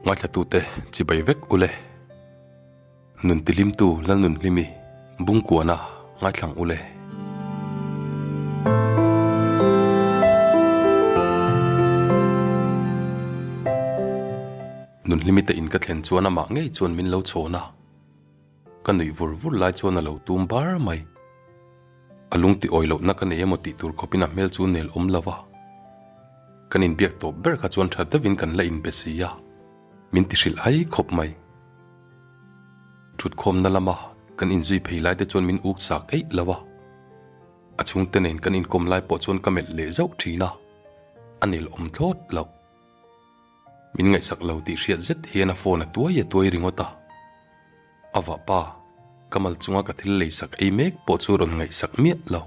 Ngaithlatute chibai vek ule. Nun tihlimtu Lalnunhlimi Bungkuana ngaithlang ule. Nunhlimi te in ka thlen chuan amah ngei chuan min lo chhawn a. Ka nuih vur vur lai chuan a lo tum bar mai. A lung ti awi lohna ka nei emaw tih tur khawpin a hmel chu nel awm lo va. Kan inbiak tawp ber kha chuan tha deuhin kan la inbe si a, min ti hrilh hai khawp mai. Thutkhawmna lama kan inzui phei lai te chuan min uk sak eih lo a. A chhungte nen kan inkawm lai pawh chuan ka melh leh zauh thin a, a nel awm thlawt lo. Min ngaihsak lo tih hriat zet hian a phone a tuai a tuai ringawt a. A vahpa, ka mal chunga ka thil leisak ei mek pawh chu rawn ngaihsak miah lo.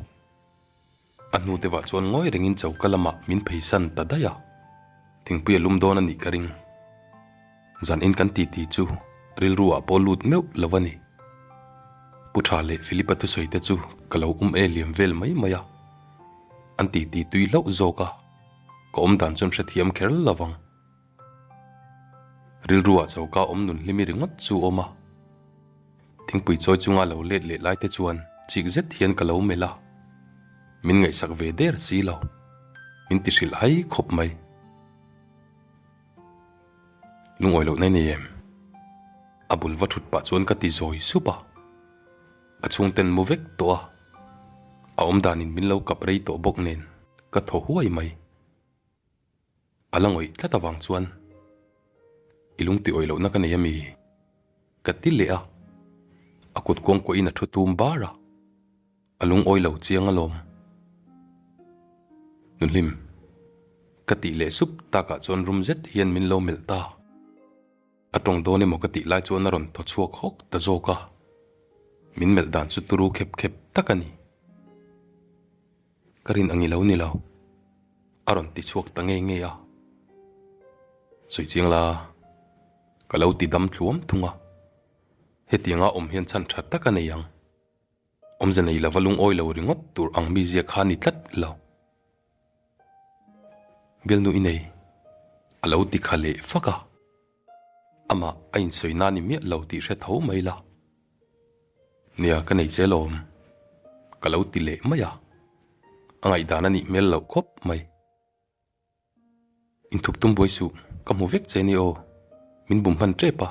A hnu deuhah chuan ngawi rengin choka lamah min pheisan ta daih a. Thingpui a lum dawn a nih ka ring. Zan in kan titi chu rilru ah pawh lut meuh lo a ni. Pu Tha leh Philip-a thusawi te chu ka lo um e liam vel mai mai a. An titi tui hlauh zawk a. Ka awm dan chuan hrethiam kher lo vang. Rilru ah choka awm nun hlimi ringawt chu awm a. Thingpui chawi chunga lo let leh lai te chuan chik zet hian ka lo melh a. Min ngaihsak ve der si lo. Min ti hrilh hai khawp mai. Lungawi loh nei nei em? A bul va thut pah chuan ka ti zawi sup a. A chhungten mu vek tawh a, a awm danin min lo kap rei tawh bawk nen ka thaw huai mai. A la ngawih tlat avang chuan i lung ti awih lohna ka nei ami? Ka ti leh a, a kut kuang kuahin a thu tum bar a, a lungawi lo chiang alawm. Nuhlim, ka tih leh sup takah chuan rum zet hian min lo melh ta. A tawng dawn emaw ka tih lai chuan a rawn thaw chhuak hawk ta zawk a, min melh dan chu turu khep khep tak a ni. Ka rin ang i lo ni lo, a rawn ti chhuak ta ngei ngei a. Sawi chiang la, ka lo ti dam thluam thung a, hetianga awm hian chhan tha tak a nei ang. Awmze nei lova lungawi lo ringawt tur ang mizia kha ni tlat lo. Bialnu i nei, a lo ti kha leh fak a. Amah a insawi na ni miah lo tih hre tho mai la. Nia, ka nei che lawm, ka lo ti leh mai a. A ngaihdan a nih hmel loh khawp mai. Inthup tum buai suh, ka hmu vek che ni aw. Min bum hman tep a,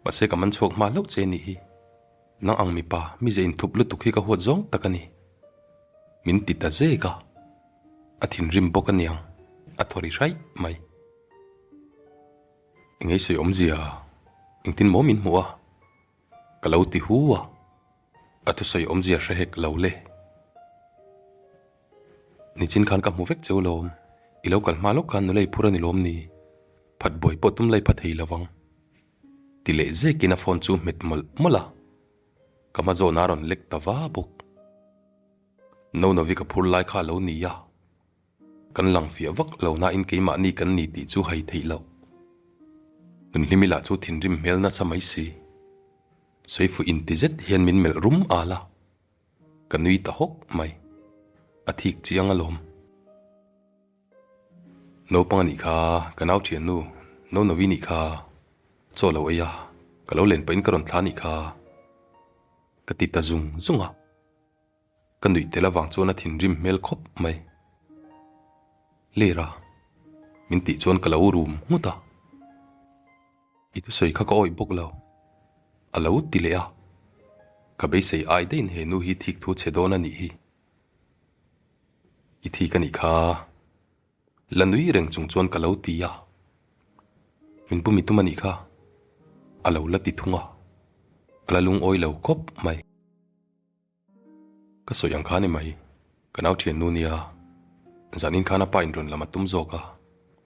mahse ka man chhuak hma hlauh che nih hi. Nang ang mipa, mize inthup lutuk hi ka huat zawng tak a ni. Min ti ta zek a, a thinrim bawk aniang, a thaw ri hraih mai. Engei sawi awmzia, engtin maw min hmuh a? Ka lo ti hu a, a thusawi awmzia hre hek lo le. Nichin khan ka hmu vek cheu lawm, i lo kal hma lawk khan nula i phur a ni lawm ni? Phat buai pawh tum lai pha thei lo vang. Ti leh zekin a phone chu hmet mawlh mawlh a, ka hma zawn a rawn lek ta va bawk. Nonovi ka phur lai kha a lo ni a, kan lang fiah vak lo nain keimahni kan ni tih chu hai theih loh. Nunhlimi lah chu thinrim hmel nasa mai si. Sawifuh inti zet hian min melh rum al a. Ka nui ta hawk mai. A thik chiang alawm. Naupang a nih kha, ka nau thiannu, Nonovi nih kha. Chaw lo ei a, ka lo len pahin ka rawn thla nih kha. Ka ti ta zung zung a. Ka nuih tel avang chuan a thinrim hmel khawp mai. Lera, min tih chuan ka lo rum nghut a. I thusawi kha ka awih bawk lo. A lo ti leh a. Ka beisei ai daihin he nu hi thik thu chhe dawn a nih hi. I thik a nih kha. La nui reng chung chuan ka lo ti a. Min pumi tum a nih kha. A lo la ti thung a. A la lungawi lo khawp mai. Ka sawi ang kha ni mai, ka nau thiannu nia, zanin khan a pa in rawn lam a tum zawk a,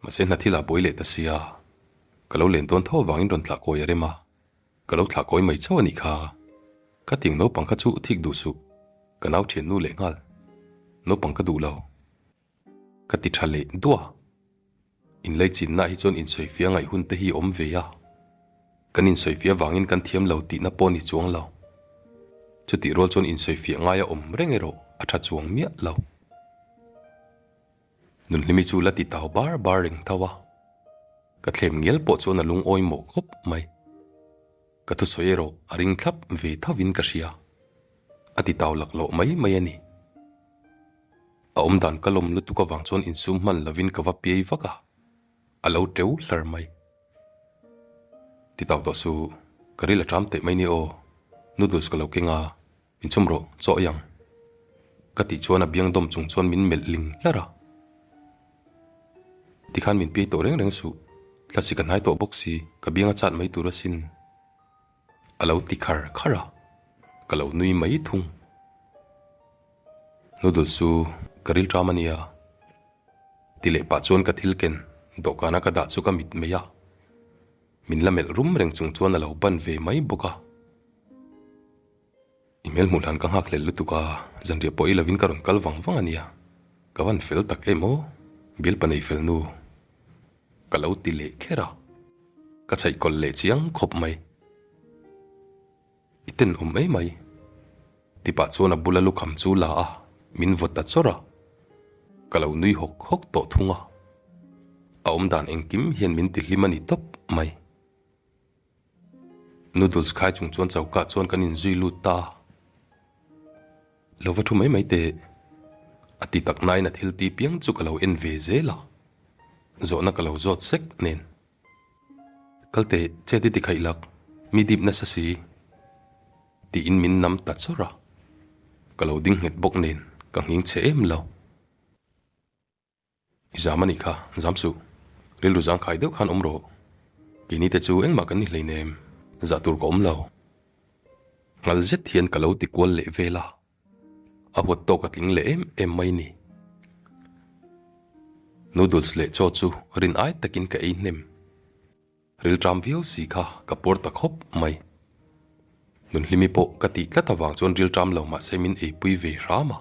mahse hna thil ah buai leh ta sia, ka lo len dawn tho avangin rawn thlah kawi a rem a, ka lo thlah kawi mai chauh a nih kha, ka tiang naupang kha chu thik duh suh, ka nau thiannu leh nghal, naupang ka duh lo. Ka ti tha leh duah. Inlaichinna hi chuan insawifiah ngaih hun te hi awm ve a, kan insawifiah vangin kan thiam lo tihna pawh ni chuang lo. Chutih rual chuan insawifiah ngaia awm reng erawh a tha chuang miah lo. Nunhlimi chu la ti tau bar bar reng tho a. Ka thlem ngial pawh chuan a lungawi mawh khawp mai. Ka thusawi erawh a ring thlap ve thovin ka hria. A ti tau laklawh mai mai a ni. A awmdan ka lawm lutuk avang chuan insum hman lovin ka va piai vak a, a lo teu hlar mai. Ti tau tawh suh, ka ril a ṭam teh mai ni aw, noodles ka lo keng a, min chhum rawh, chaw ei ang. Ka tih chuan a biang dawm chung chuan min melh ling hlar a. Tikhan min piai tawh reng reng suh, thlasi ka hnai tawh bawk si, ka biang a chat mai tur asin. A lo ti khar khar a, ka lo nui mai thung. Noodles chu ka ril ṭam a nia. Ti leh pah chuan ka thil ken dawhkana ka dah chu ka mit mai a, min la melh rum reng chung chuan a lo ban ve mai bawk a. I hmel hmuh hlan ka nghak hlel lutuk a, zanriah pawh i lovin ka rawn kal vang vang a nia, ka van fel tak em aw, bialpa nei fel nu ka lo ti leh kher a, ka chhaih kawlh leh chiang khawp mai. I tenawm mai mai. Ti pah chuan a bula lukham chu la a, min vaw ta chawrh a. Ka lo nui hawk hawk tawh thung a. A awmdan engkim hian min ti hlim a ni tawp mai. Noodles khai chung chuan choka chuan kan inzui lut ta a. Lo va thu mai mai teh. A ti tak nain a thil ti piang chu ka lo en ve zel a. Zawhna ka lo zawt sek nen. Kal teh che ti ti khaih lak, mi dip nasa si. Tiin min nam ta chawrh a, ka lo ding nghet bawk nen ka nghing che em lo. I zam a nih kha, zam suh. Rilru zangkhai deuh khan awm rawh. Keini te chu engmah kan ni hleinem, zah tur ka awm lo. Ngal zet hian ka lo ti kual leh vel a. A huat tawk a tling leh em em mai ni. Noodles leh chaw chu rin ai takin ka ei hnem. Rilṭam viau si kha ka puar ta khawp mai. Nunhlimi pawh ka tih tlat avang chuan rilṭam lo mahse min eipui ve hram a.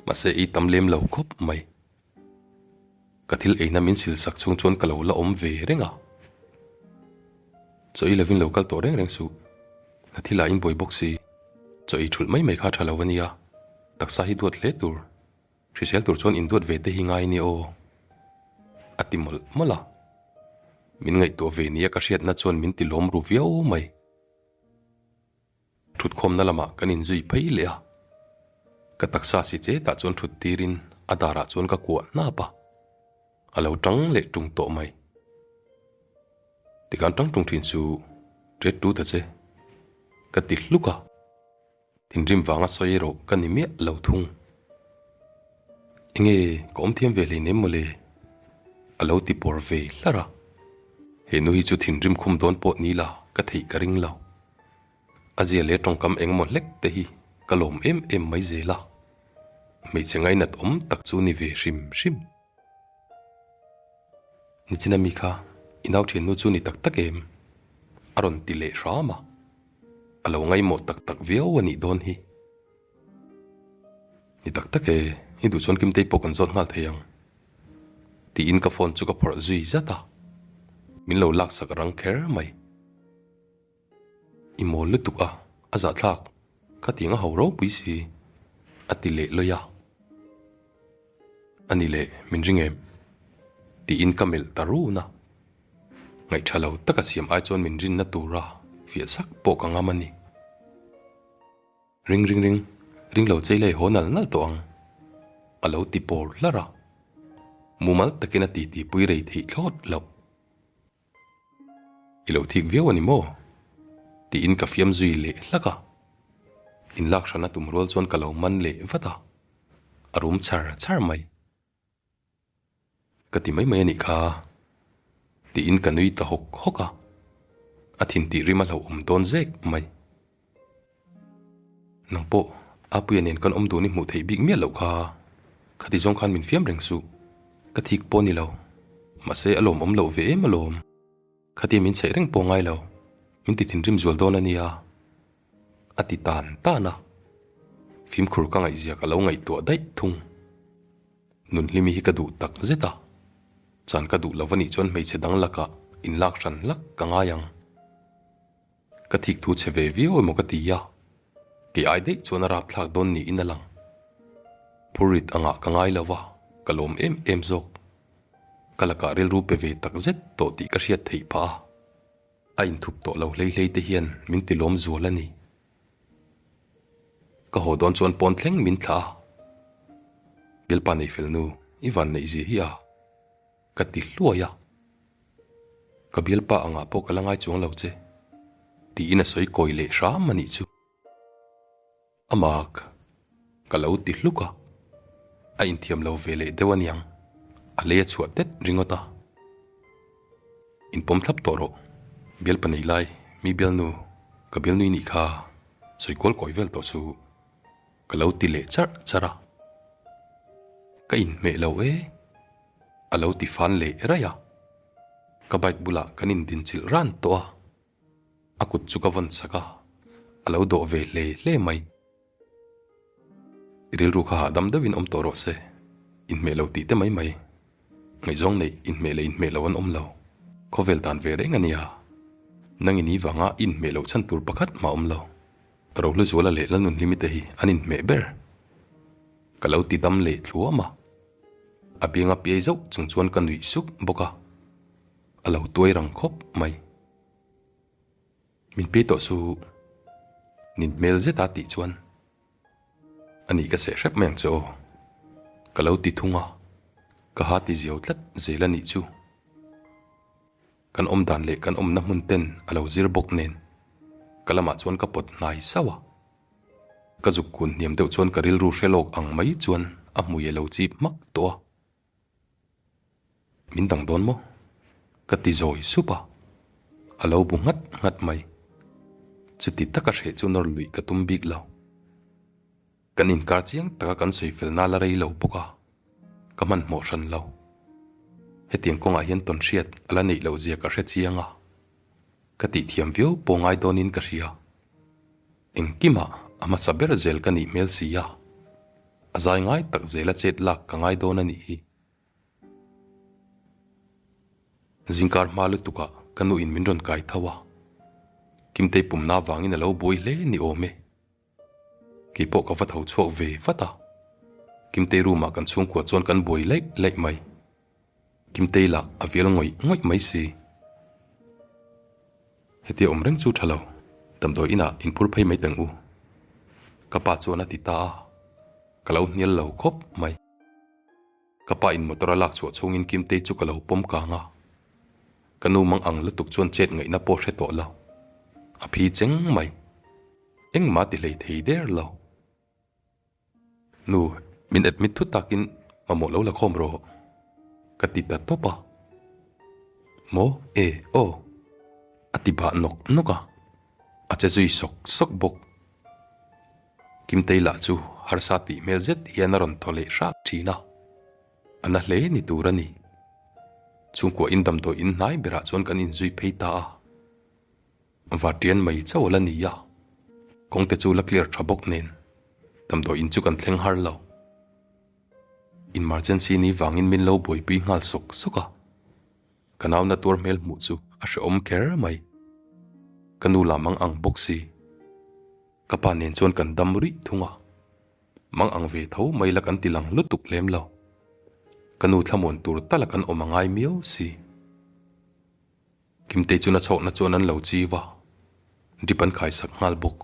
Mahse ei tam lem lo khawp mai. Ka thil eina min sil sak chhung chuan ka lo la awm ve reng a. Chaw ei lovin lo kal tawh reng reng suh. Hna thil ah in buai bawk si. Chaw ei thulh mai mai kha tha lo a nia. Taksa hi duat hle tur. Hrisel tur chuan induat ve te hi ngai nia aw. A ti mawlh mawlh a. Min ngaihtuah ve nia ka hriatna chuan min ti lawm ru viau mai. Thutkhawmna lamah kan inzui phei leh a, ka taksa si chetah chuan thut tirin a darah chuan ka kuah hnap a, a lo tang leh tung tawh mai. Tikhan tang tung thin chu tet tu ta che, ka ti hluk a, thinrim vanga sawi erawh ka ni miah lo thung. Enge ka awm thiam ve hleinem mawle? A lo ti pawr ve hlar a, he nu hi chu thinrim khum dawn pawh ni la ka theih ka ring lo. A zia leh tawngkam engemaw hlek te hi ka lawm em em mai zel a, hmeichhe ngainat awm tak chu ni ve hrim hrim. Nichina mi kha i nau thiannu chu ni tak tak em? A rawn ti leh hram a, a lo ngaimawh tak tak viau a nih dawn hi. Ni tak tak e, i duh chuan Kimtei pawh kan zawt nghal thei ang. Tiin ka phone chu ka phawrh zui zat a, min lo laksak rang kher mai. I mawl lutuk a, a zahthlak, khatiang a ho ropui si, a ti leh lawih a. A ni leh, min ring em? Tiin ka melh ta run a. Ngaihṭha lo taka siam ai chuan min rinna tura fiah sak pawh ka ngam a ni. Ring ring ring, ring lo chei lei haw nal nal tawh ang, a lo ti pawr hlar a. Mumal takin a titi pui rei theih thlawt loh. I lo thik viau a ni maw? Tiin ka fiam zui leh hlak a. Inlak hrana tum rual chuan ka lo man leh vat a, a rum char char mai. Ka ti mai mai a nih kha, tiin ka nui ta hawk hawk a, a thin tih rim a hlauhawm dawn zek mai. Nang pawh Apuia nen kan awm dun i hmuh theih bik miah loh kha, khati zawng khan min fiam reng suh, ka thik pawh ni lo, mahse a lawmawm loh ve em alawm, khatia min chheih reng pawh ngai lo, min ti thinrim zual dawn a nia, a ti tan tan a, fimkhur ka ngaihzia ka lo ngaihtuah daih thung. Nunhlimi hi ka duh tak zet a, chan ka duh lo a nih chuan hmeichhe dang lakah inlak hran hlak ka ngai ang. Ka thik thu chhe ve viau emaw ka ti a, kei ai daih chuan a rapthlak dawn niin a lang. Phurit angah ka ngai lo va, ka lawm em em zawk. Ka lakah rilru pe ve tak zet tawh tih ka hriat theih phah a, a inthup tawh lo hlei hlei te hian min ti lawm zual a ni. Ka haw dawn chuan pawn thleng min thlah a, Bialpa nei fel nu, i van neih zia hi a, ka ti hluai a. Ka bialpa angah pawh ka la ngai chuang lo che, tiin a sawi kawi leh hram a nih chu. A mak ka lo ti hluk a, a inthiam lo ve leh deuh aniang, a lei a chhuah tet ringawt a. Inpawm thlap tawh rawh, bialpa nei lai, mi bialnu, ka bialnui nih kha, sawi kual kawi vel tawh suh, ka lo ti leh charh charh a. Ka inhmeh lo e, a lo ti fan leh raih a, ka bike bulah kan indinchilh ran tawh a. A kut chu ka vawn sak a, a lo dawh ve hle hle mai. I rilru kha hahdam deuhin awm tawh rawh se, inhmeh lo tih te mai mai. Ngaihzawng neih inhmeh leh inhmeh lo an awm lo, khawvel dan ve reng a nia. Nang i ni vanga i inhmeh loh chhan tur pakhat mah awm lo. Rohluzuala leh Lalnunhlimi te hi an inhmeh ber. Ka lo ti dam leh thluam a, a bianga piai zauh chung chuan ka nuih suk bawk a, a lo tuai rang khawp mai. Min pe tawh su, nin hmel zet a tih chuan a nih ka seh hrep mai ang che aw, ka lo ti thung a, ka ha ti ziau tlat zel a nih chu. Kan awm dan leh kan awmna hmun ten a lo zir bawk nen ka lamah chuan ka pawt hnai sauh a, ka zuk kun hniam deuh chuan ka rilru hre lawk ang mai chuan a hmui a lo chip hmak tawh a. Min dang dawn maw? Ka ti zawi sup a, a lo bu nghat nghat mai. Chuti taka hreh chu nawr luih ka tum bik lo. Kan inkar chiang taka kan sawi fel nal a rei lo bawk a, ka hmanhmawh hran lo. Hetiang kawngah hian tawn hriat a la neih loh zia ka hre chiang a, ka tihthiam viau pawh ngai dawnin ka hria. Engkimah a hmasa ber zel ka nih hmel si a, a zai ngai tak zela chet lak ka ngai dawn a nih hi. Zingkar hma lutukah ka nuin min rawn kai tho a, Kimtei pumna avangin a lo buai hle ni awm e. Keipawh ka va tho chhuak ve vat a, Kimtei room ah kan chhungkua chuan kan buai laih laih mai. Kimtei lah a vial ngawih ngawih mai si. Hetia awm reng chu tha lo, damdawi inah inphur phei mai teng u. Ka pa chuan a ti ta a, ka lo hnial lo khawp mai. Ka pa in motor a lak chhuah chhungin Kimtei chu ka lo pawm kang a, ka nu mang ang lutuk chuan chet ngaihna pawh hre tawh lo. A phi cheng mai. Engmah ti hlei thei der lo. Nu, min admit thut takin mamawh lo la khawm rawh. Ka ti ta tawp a. Maw? E, aw. A ti bah nawk nawk a. A che zui sawk sawk bawk. Kimtei lah chu harsa tih hmel zet hian a rawn thaw leh hrak thin a, a na hle ni tur a ni. Chhungkua in damdawi in hnai berah chuan kan inzui phei ta a, Vartian mai chauh a la ni a, kawngte chu la clear tha bawk nen damdawi in chu kan thleng har lo. Emergency ni vangin min lo buaipui nghal sawk sawk a. Ka nau na tuar hmel hmuh chu a hrehawm kher mai. Ka nu lah mang ang bawk si. Ka pa nen chuan kan dam rih thung a. Mang ang ve tho mai la kan ti lang lutuk lem lo. Ka nu thlamuan tur tala kan awm a ngai miau si. Kimtei chu na chhawkna chuan an lo chiu a, drip an khaisak nghal bawk.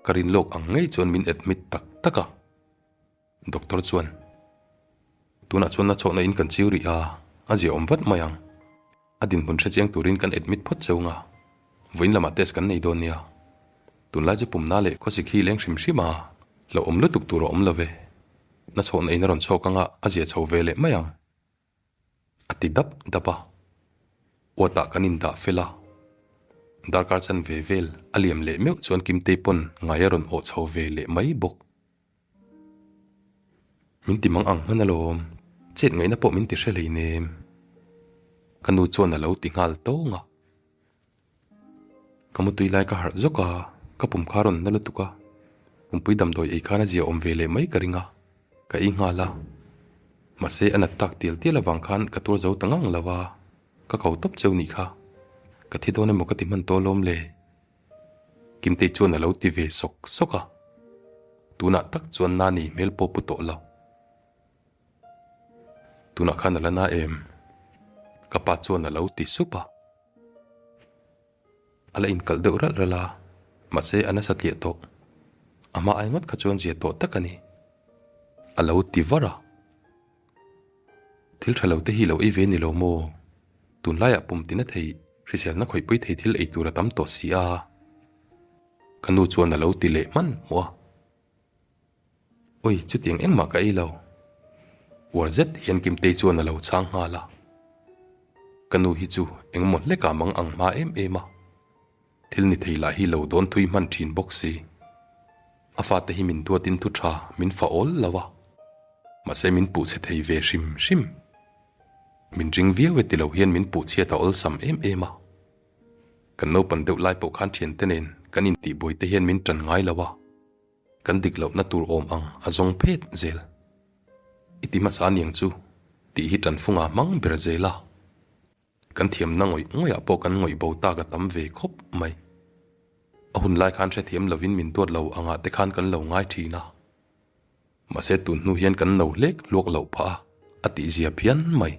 Ka rin lawk ang ngei chuan min admit tak tak a. Doctor chuan, Tunah chuan na chhawhna in kan chiu rih a, a zia awm vat mai ang. A dinhmun hre chiang turin kan admit phawt cheu nga, vawiin lamah test kan nei dawn nia. Tunlai chu pumna leh khawsik hi leng hrim hrim a, hlauhawm lutuk tur a awm lo ve. Na chhawhna in a rawn chhawk anga a zia chho ve leh mai ang. A ti dap dap a, uatah kan indah fel a, darkar chan ve vel a liam leh meuh chuan Kimtei pawn ngai a rawn awh chho ve leh mai bawk. Min ti mang ang hman alawm, chet ngaihna pawh min ti hre hleinem. Ka nu chuan a lo ti nghal tawng a. Ka mutui lai ka harh zawk a, ka pum kha rawn na lutuk a, pumpui damdawi ei khan a zia awm ve leh mai ka ring a, ka ei nghal a. Mahse a nat tak tial tial avang khan ka tuar zo ta ngang lo a, ka ko tawp cheu nih kha. Ka thi dawn emaw ka ti hman tawh alawm le. Kimtei chuan a lo ti ve sawk sawk a, tunah tak chuan Nani hmel pawh pu tawh lo. Tunah khan a la na em? Ka pa chuan a lo ti sup a. A la inkalh deuh ralh ralh a, mahse a nasa tliah tawh. A hma ai ngawt kha chuan zia tawh tak a ni. A lo ti var a. Thil tha lo te hi lo ei ve ni lo maw? Tunlaiah pum tina thei, hriselna khawihpui thei thil ei tur a tam tawh si a. Ka nu chuan a lo ti leh hman hmuh a. Oi, chutiang engmah ka ei lo. Uar zet hian Kimtei chuan a lo chhang nghal a. Ka nu hi chu engmaw hlekah mang ang hma em em a. Thil ni thei lah hi lo dawn thui hman thin bawk si. A fate hi min duatin thu tha min fa awl lo a. Mahse min puh chhe thei ve hrim hrim. Min ring viau e ti lo hian min puh chhiat a awlsam em em a. Kan naupan deuh lai pawh khan thiante nen kan intihbuai te hian min tan ngai lo a. Kan dik lohna tur awm ang a zawng phet zel. I ti hmasa aniang chu tih hi tanfunga hmang ber zel a. Kan thiamna ngawih ngawihah pawh kan ngawih bo tak a tam ve khawp mai. A hun lai khan hrethiam lovin min duat lo angah te khan kan lo ngai thin a. Mahse tun hnu hian kan no hlek hluak loh phah a, a tihzia phian mai.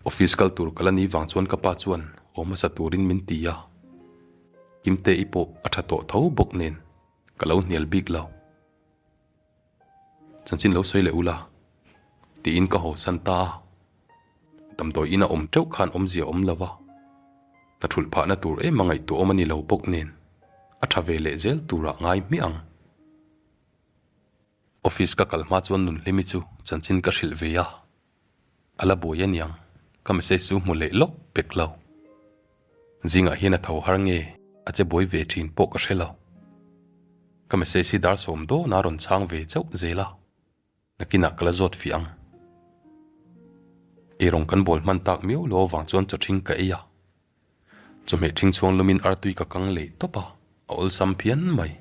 Office kal tur ka la ni vang chuan ka pa chuan haw hmasa turin min ti a, Kimte-i pawh a tha tawh tho bawk nen ka lo hnial bik lo. Chanchin lo sawi leh ula tiin ka haw san ta a, damdawi in a awm teuh khan awmzia awm lo va, ka thulh phahna tur em a ngaihtuah awm a ni lo bawk nen a tha ve leh zel turah ngai hmiah ang. Office ka kal hma chuan Nunhlimi chu chanchin ka hrilh ve a, a la buai aniang, ka message chu hmu leh lawk pek lo. Zingah hian a tho har nge a che buai ve thin pawh ka hre lo. Ka message hi dar sawm dawn a rawn chhang ve chauh zel a, nakinah ka la zawt fiah ang. Eirawng kan bawl hman tak miau lo avang chuan chaw ṭhing ka ei a. Chawhmeh ṭhing chhuang lumin artui ka kang leh tawp a, a awlsam phian mai.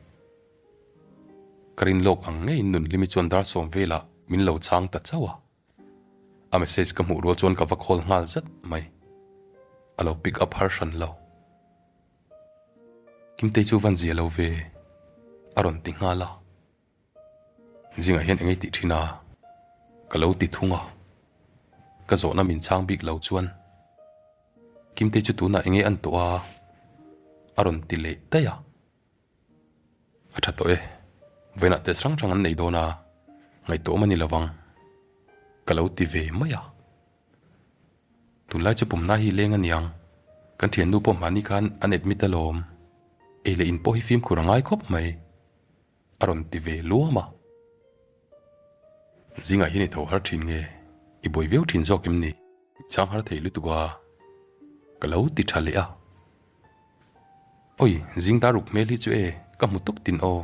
Ka rin lawk ang ngeiin Nunhlimi chuan dar sawm velah min lo chhang ta chauh a. A message ka hmuh rual chuan ka va call nghal zat mai. A lo pick up har hran lo. Kimtei chu van zia lo ve, a rawn ti nghal a. Zingah hian engei tih thin a? Ka lo ti thung a. Ka zawhna min chhang bik lo chuan Kimtei chu tunah enge an tawh a? A rawn ti leh daih a. A tha tawh e. Vawiinah test hrang hrang an nei dawn a, ngaihtuah awm a ni lo vang. Ka lo ti ve mai a. Tunlai chu pumna hi leng a niang. Kan thiannu pawh hmani khan an admit alawm. Ei leh in pawh hi fimkhur a ngai khawp mai. A rawn ti ve luam a. Zingah hian i tho har thin nge? I buai viau thin zawk em ni? I chang har thei lutuk a. Ka lo ti tha leh a. Oi, zing dar ruk hmel hi chu e, ka hmu tuk tin aw.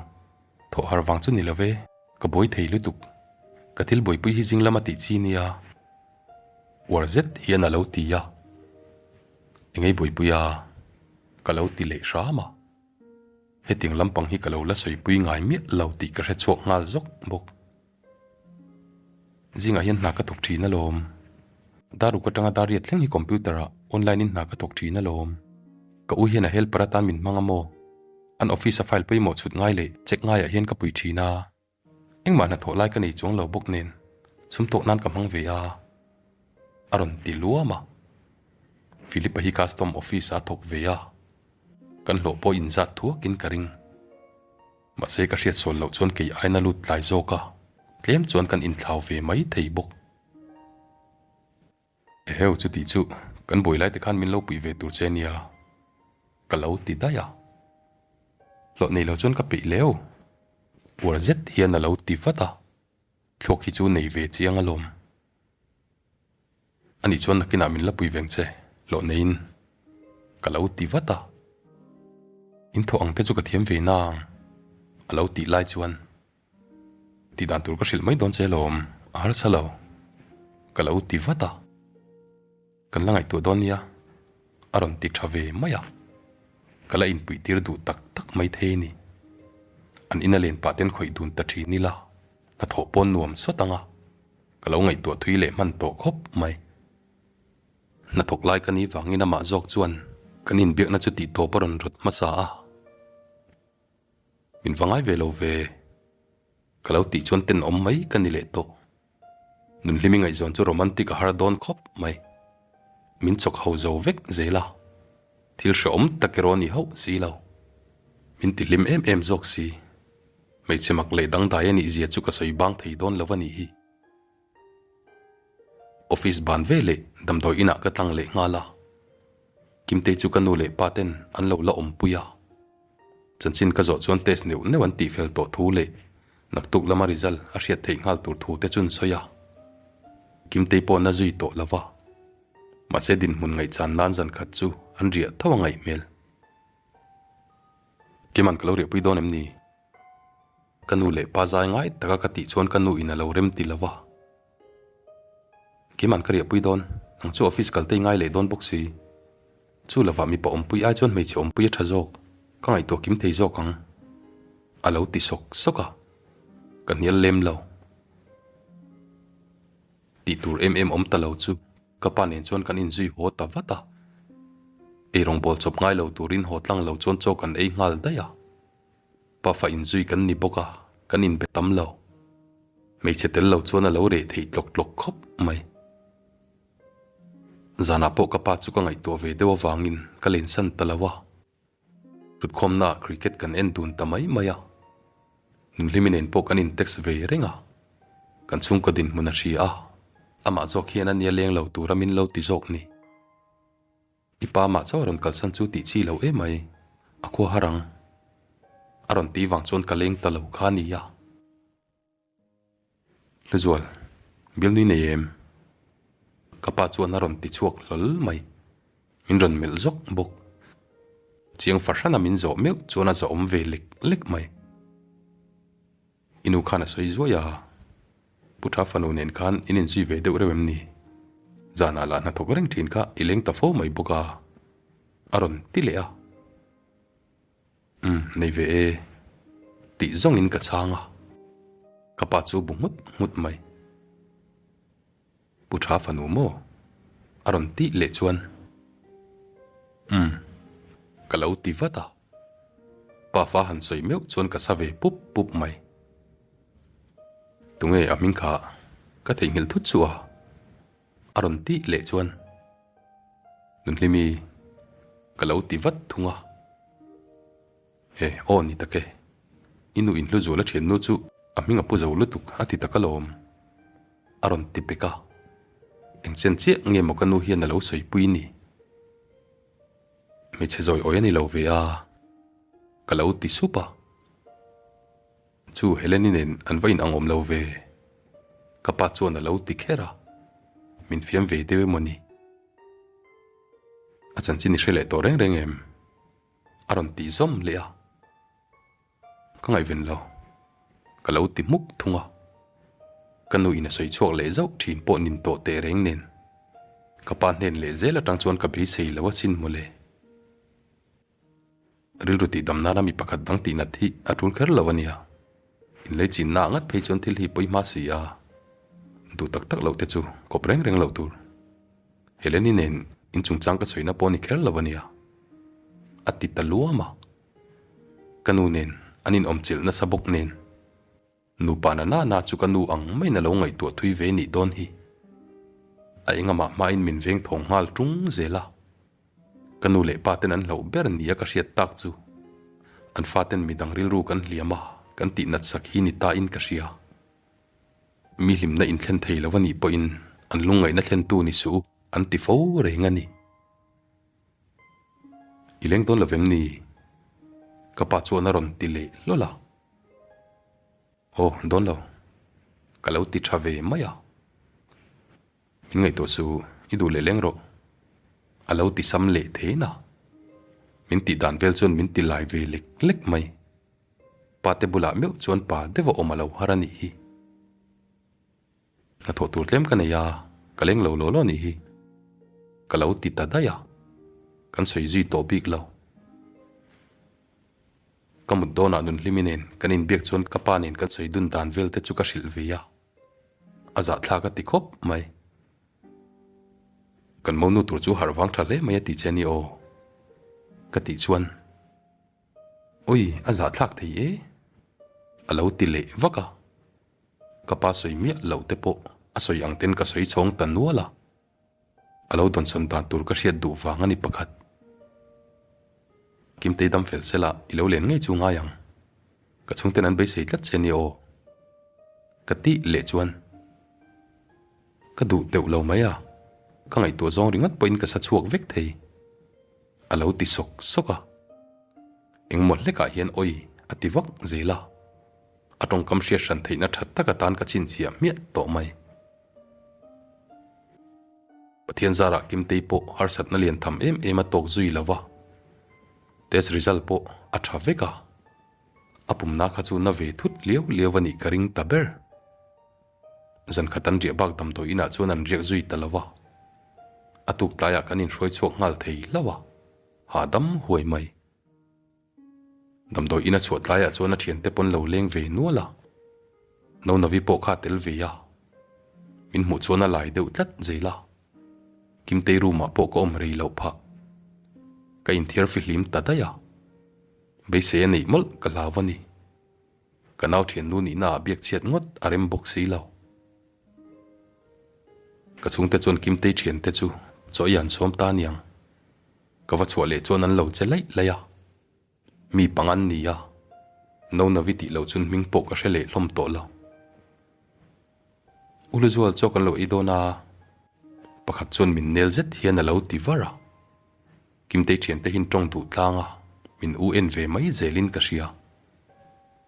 Thawh har vang chu ni lo ve, ka buai thei lutuk. Ka thil buaipui hi zing lama tih chi nia. Uar zet hian a lo ti a. Engei buaipui a? Ka lo ti leh hram a. Hetiang lampang hi ka lo la sawipui ngai miah lo tih ka hre chhuak nghal zawk bawk. Zingah hian hna ka thawk thin alawm. Daruk atanga Dariat thleng hi computer ah online in hna ka thawk thin alawm. Ka u hian a helper atan min hmang a maw? An office a file pawimawh chhut ngai leh check ngaiah hian ka pui thin a. Engmah hnathawh lai ka nei chuang lo bawk nen chhum tawk nan ka hmang ve a, a rawn ti luam a. Philip-a hi custom office-a thawk ve a, kan hlawh pawh inzat thuakin ka ring. Mahse ka hriat sawn loh chuan kei aina lut tlai zawk a, tlem chuan kan inthlau ve mai thei bawk. Eheu chuti chu kan buai lai te khan min lo puih ve tur che nia ka lo ti daih a, hlawh nei lo chuan ka peih leu uar zet hian a lo ti vat a, thluak hi chu nei ve chiang alawm. Anih chuan nakinah min la pui veng che hlawh neiin ka lo ti vat a, in thawh ang te chu ka thiam ve nang a lo tih lai chuan. Tih dan tur ka hrilh mai dawn che alawm, a harsa lo. Ka lo ti vat a. Kan la ngaihtuah dawn nia, a rawn ti tha ve mai a. Ka la inpuih tir duh tak tak mai thei a ni. An ina len pah ten khawih dun ta thin ila, hnathawh pawn nuam sawt ang a. Ka lo ngaihtuah thui leh hman tawh khawp mai. Hnathawk lai ka nih vangin amah zawk chuan kan inbiakna chu tihtawp a rawn rawt hmasa a. Min va ngai ve lo ve. Ka lo tih chuan tenawm mai ka ni leh tawh. Nunhlimi ngaihzawn chu romantic a har dawn khawp mai. Min chawk ho zo vek zel a, thil hrehawm tak erawh a ni hauh si lo. Min ti hlim em em zawk si. Hmeichhe mak leh dangdai a nih zia chu ka sawi bang thei dawn lo a nih hi. Office ban ve leh damdawi inah ka tlang leh nghal a, Kimtei chu ka nu leh pa ten an lo la awmpui a. Chanchin ka zawh chuan test neuh neuh an tihfel tawh thu leh naktuk lama result a hriat theih nghal tur thu te chu an sawi a. Kimtei pawh na zui tawh lo va, mahse dinhmun ngaihchan nan zan khat chu an riah tho a ngaih hmel. Kiman ka lo riahpui dawn em ni? Ka nu leh pa zai ngai taka ka tih chuan ka nu in a lo rem ti lo va. Keiman ka riahpui dawn, nang chu office kal te i ngai leh dawn bawk si. Chu lovah mipa awmpui ai chuan hmeichhe awmpui a tha zawk, ka ngaihtuah kim thei zawk ang. A lo ti sawk sawk a, ka hnial lem lo. Tih tur em em awm ta lo chu ka pa nen chuan kan inzui haw ta vat a. Eirawng bawl chawp ngai lo turin haw tlang lo chuan chaw kan ei nghal daih a. Pafa inzui kan ni bawk a, kan inbe tam lo. Hmeichhe tel lo chuan a lo reh theih tlawk tlawk khawp mai. Zanah pawh ka pa chu ka ngaihtuah ve deuh avangin ka lensan ta lo a. Thutkhawmnaah cricket kan en dun ta mai mai a. Nunhlimi nen pawh kan in text ve reng a. Kan chhungkaw dinhmun a hria a, amah zawk hian a nia leng lo tura min lo ti zawk ni. I pa mah chauh a rawn kalsan chu tih chi lo emai, a khua har ang. A rawn tih vang chuan ka leng ta lo kha nia. Hluzual, bialnui nei em? Ka pa chuan a rawn ti chhuak hlawl mai. Min rawn melh zawk bawk. Chiang fahrana min zawh meuh chuan a zawhawm ve lek lek mai. I nu khan a sawi zuai a, Pu Tha fanu nen khan in inzui ve deuh reuh em ni? Zanah lah hnathawk reng thin kha i leng ta fo mai bawk a, a rawn ti leh a. Umm, nei ve e, tih zawngin ka chhang a, ka pa chu bu nghut nghut mai. Pu Tha fanu maw? A rawn tih leh chuan, Umm, ka lo ti vat a. Pafa han sawi meuh chuan ka sa ve pup pup mai. Tunge a hming kha ka theihnghilh thut chu a? A rawn tih leh chuan, Nunhlimi, ka lo ti vat thung a. He, aw ni tak e. I nu inhlu zual a thiannu chu a hming a pu zo lutuk a ti tak alawm. A rawn ti pek a. Eng chen chiah nge maw ka nu hian a lo sawipui ni? Hmeichhe zawi awi a ni lo ve a, ka lo ti sup a. Chu Heleni nen an va inang awm lo ve. Ka pa chuan a lo ti kher a. Min fiam ve deuh emaw ni? A chanchin i hre leh tawh reng reng em? A rawn tih zawm leh a, ka ngaihven lo, ka lo ti hmuk thung a, ka nu in a sawi chhuak leh zauh thin pawh nin tawh teh reng nen, ka pa hnen leh zel atang chuan ka beisei lo asin mawle. Rilru tih dam nana mi pakhat dang tih nat hi a tul kher lo ania, inlei chinna ah ngat phei chuan thil hi pawi hma si a, duh tak tak loh te chu kawp reng reng loh tur. Heleni nen in chungchang ka sawina pawh a ni kher lo ania, a ti ta luam a. Ka nu nen an inawmchilh nasa bawk nen, nupa na na na chu ka nu ang maiin a lo ngaihtuah thui ve nih dawn hi. A engamah hmain min veng thawng nghal tung zel a. Ka nu leh pa ten an hlauh ber nia ka hriat tak chu an faten midang rilru kan hliam a, kan tihnat sak hi ni ta in ka hria. Mi hlimna inthlen thei lo a nih pawhin an lungngaihna thlentu ni suh u an ti fo reng a ni. I leng dawn lo vem ni? Ka pa chuan a rawn ti leh hlawl a. Aw, dawn lo. Ka lo ti tha ve mai a. Min ngaihtuah suh, i duh leh leng rawh. A lo ti sam leh thein a. Min tih dan vel chuan min ti lai ve lek lek mai. Pate bulah meuh chuan pa deuh a awm a lo har a nih hi. Hnathawh tur tlem ka nei a, ka leng lo law law a nih hi. Ka lo ti ta daih a, kan sawi zui tawh bik lo. Ka mut dawnah Nunhlimi nen kan inbiak chuan ka pa nen kan sawi dun dan vel te chu ka hrilh ve a, a zahthlak a ti khawp mai. Kan monu tur chu harh vang tha hle mai a ti che a ni aw, ka tih chuan. Ui, a zahthlak thei e, a lo ti leh vak a. Ka pa sawi miah loh te pawh a. sawi ang ten ka sawi chhawng ta nual a. A lo dawnsawn dan tur ka hriat duh vang a ni pakhat. Kimtei dam fel sela i lo len ngei chu ngai ang. Ka chhungten an beisei tlat che nia aw. Ka tih leh chuan ka duh teuh lo mai a, ka ngaihtuah zawng ringawt pawhin ka sa chhuak vek thei. A lo ti sawk sawk a. Engmaw hlekah hian awi a ti vak zel a. A tawngkam hriat hran theihna tha tak atan ka chhinchhiah hmiah tawh mai. Pathian zarah Kimtei pawh harsatna lian tham em em a tawk zui lo va, test result pawh a tha vek a, a pumna kha chu na ve thut liau liau a nih ka ring ta ber. Zan khat an riah bak damdawi inah chuan an riak zui ta lo va, a tuk tlaiah kan inhruai chhuak nghal thei hlauh a, hahdam huai mai. Damdawi ina chhuah tlaiah chuan a thiante pawn lo leng ve nual a, Nonavi pawh kha a tel ve a, min hmuh chuan a lai deuh tlat zel a, Kimtei room ah pawh ka awm rei loh phah. Ka inthiar fihlim ta daih a, beisei a neih mawlh ka hlau a ni. Ka nau thiannu nihna ah biak chhiat ngawt a rem bawk si lo. Ka chhungte chuan Kimtei thiante chu chaw i an sawm ta aniang. Ka va chhuah leh chuan an lo che laih laih a, mi pang an ni a, no navi tih loh chun hming pawh ka hre leh hlawm tawh lo. U Luzual chaw kan lo ei dawn a, pakhat chuan min nel zet hian a lo ti var a, Kimtei thiante hin tawng duh tlang a, min u en ve mai zelin ka hria.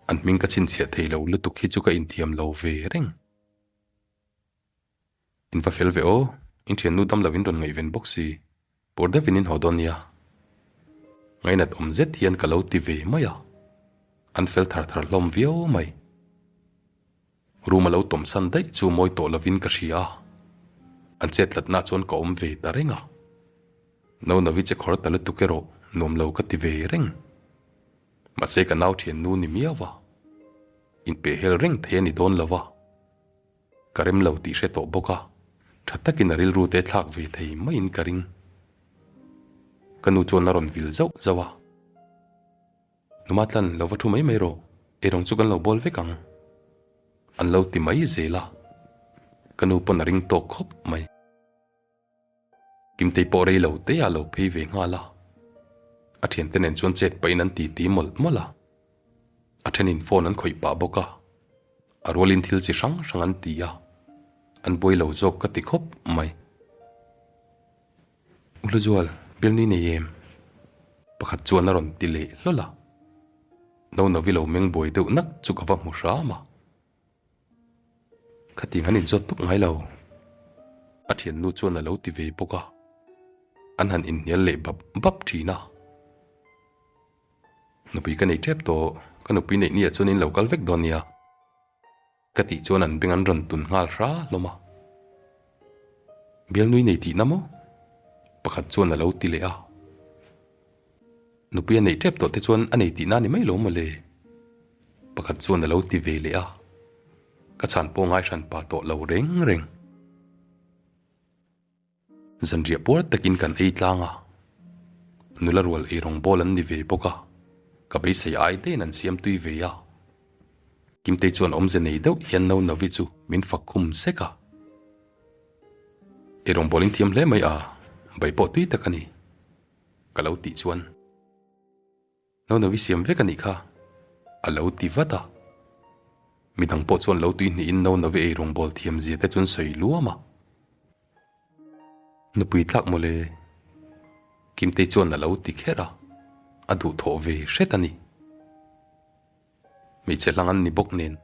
An hming ka chhinchhiah thei lo lutuk hi chu ka inthiam lo ve reng. In va fel ve aw, in thiannu dam lo in rawn ngaihven bawk si, pur deuhin in haw dawn nia. Ngainat awm zet hian ka lo ti ve mai a, an fel thar thar hlawm viau mai. Room a lo tawm san daih chu mawi tawh lovin ka hria a, an chet tlatna chuan ka awm ve ta reng a. No Navi che khawr ta lutuk erawh nuam lo ka ti ve reng. Mahse ka nau thiannu ni miau a, inpehhel reng thei a ni dawn lo a. Ka rem lo tih hre tawh bawk a, tha takin a rilru te thlak ve thei maiin ka ring. Ka nu chuan a rawn vil zauh zauh a, Numa tlan lo va thu mai mai rawh, eirawng chu kan lo bawl vek ang. An lo ti mai zel a, ka nu pawn a ring tawk khawp mai. Kimtei pawh rei lo te a lo phei ve nghal a, a thiante nen chuan chet pahin an titi mawlh mawlh a, a thenin phone an khawih pah bawk a, a rualin thil chi hrang hrang an ti a, an buai lo zawk ka ti khawp mai. U Hluzual, bialnui nei em? Pakhat chuan a rawn ti leh hlawl a, no novi lo meng buai deuh nak chu ka va hmu hram a. Khatiang an inzawt tawp ngai lo. A thiannu chuan a lo ti ve bawk a, an han inhnial leh bap bap thin a. Nupui ka nei tep tawh, ka nupui neih ni ah chuan in lo kal vek dawn nia. Ka tih chuan an beng an rawn tun nghal hra hlawm a. Bialnui nei tihna maw? Pakhat chuan a lo ti leh a. Nupui a neih tep tawh te chuan a nei tihna ni mai lo maw le? Pakhat chuan a lo ti ve leh a, ka chhan pawh ngai hran pa tawh lo reng reng. Zanriah puar takin kan ei tlang a, nula rual eirawng bawl an ni ve bawk a, ka beisei ai daiin an siam tui ve a. Kimtei chuan awmze nei deuh hian no Novi chu min fak khum sek a. Eirawng bawl in thiam hle mai a, bai pawh tui tak a ni. Ka lo tih chuan Nonovi siam vek a nih kha a lo ti vat a. Midang pawh chuan lo tui hnihin Nonovi ei rawngbawl thiam zia te chuan sawi luam a. Nupui tlak mawle Kimtei chuan a lo ti kher a, a duhthawh ve hret a ni. Hmeichhe hlang an ni bawk nen.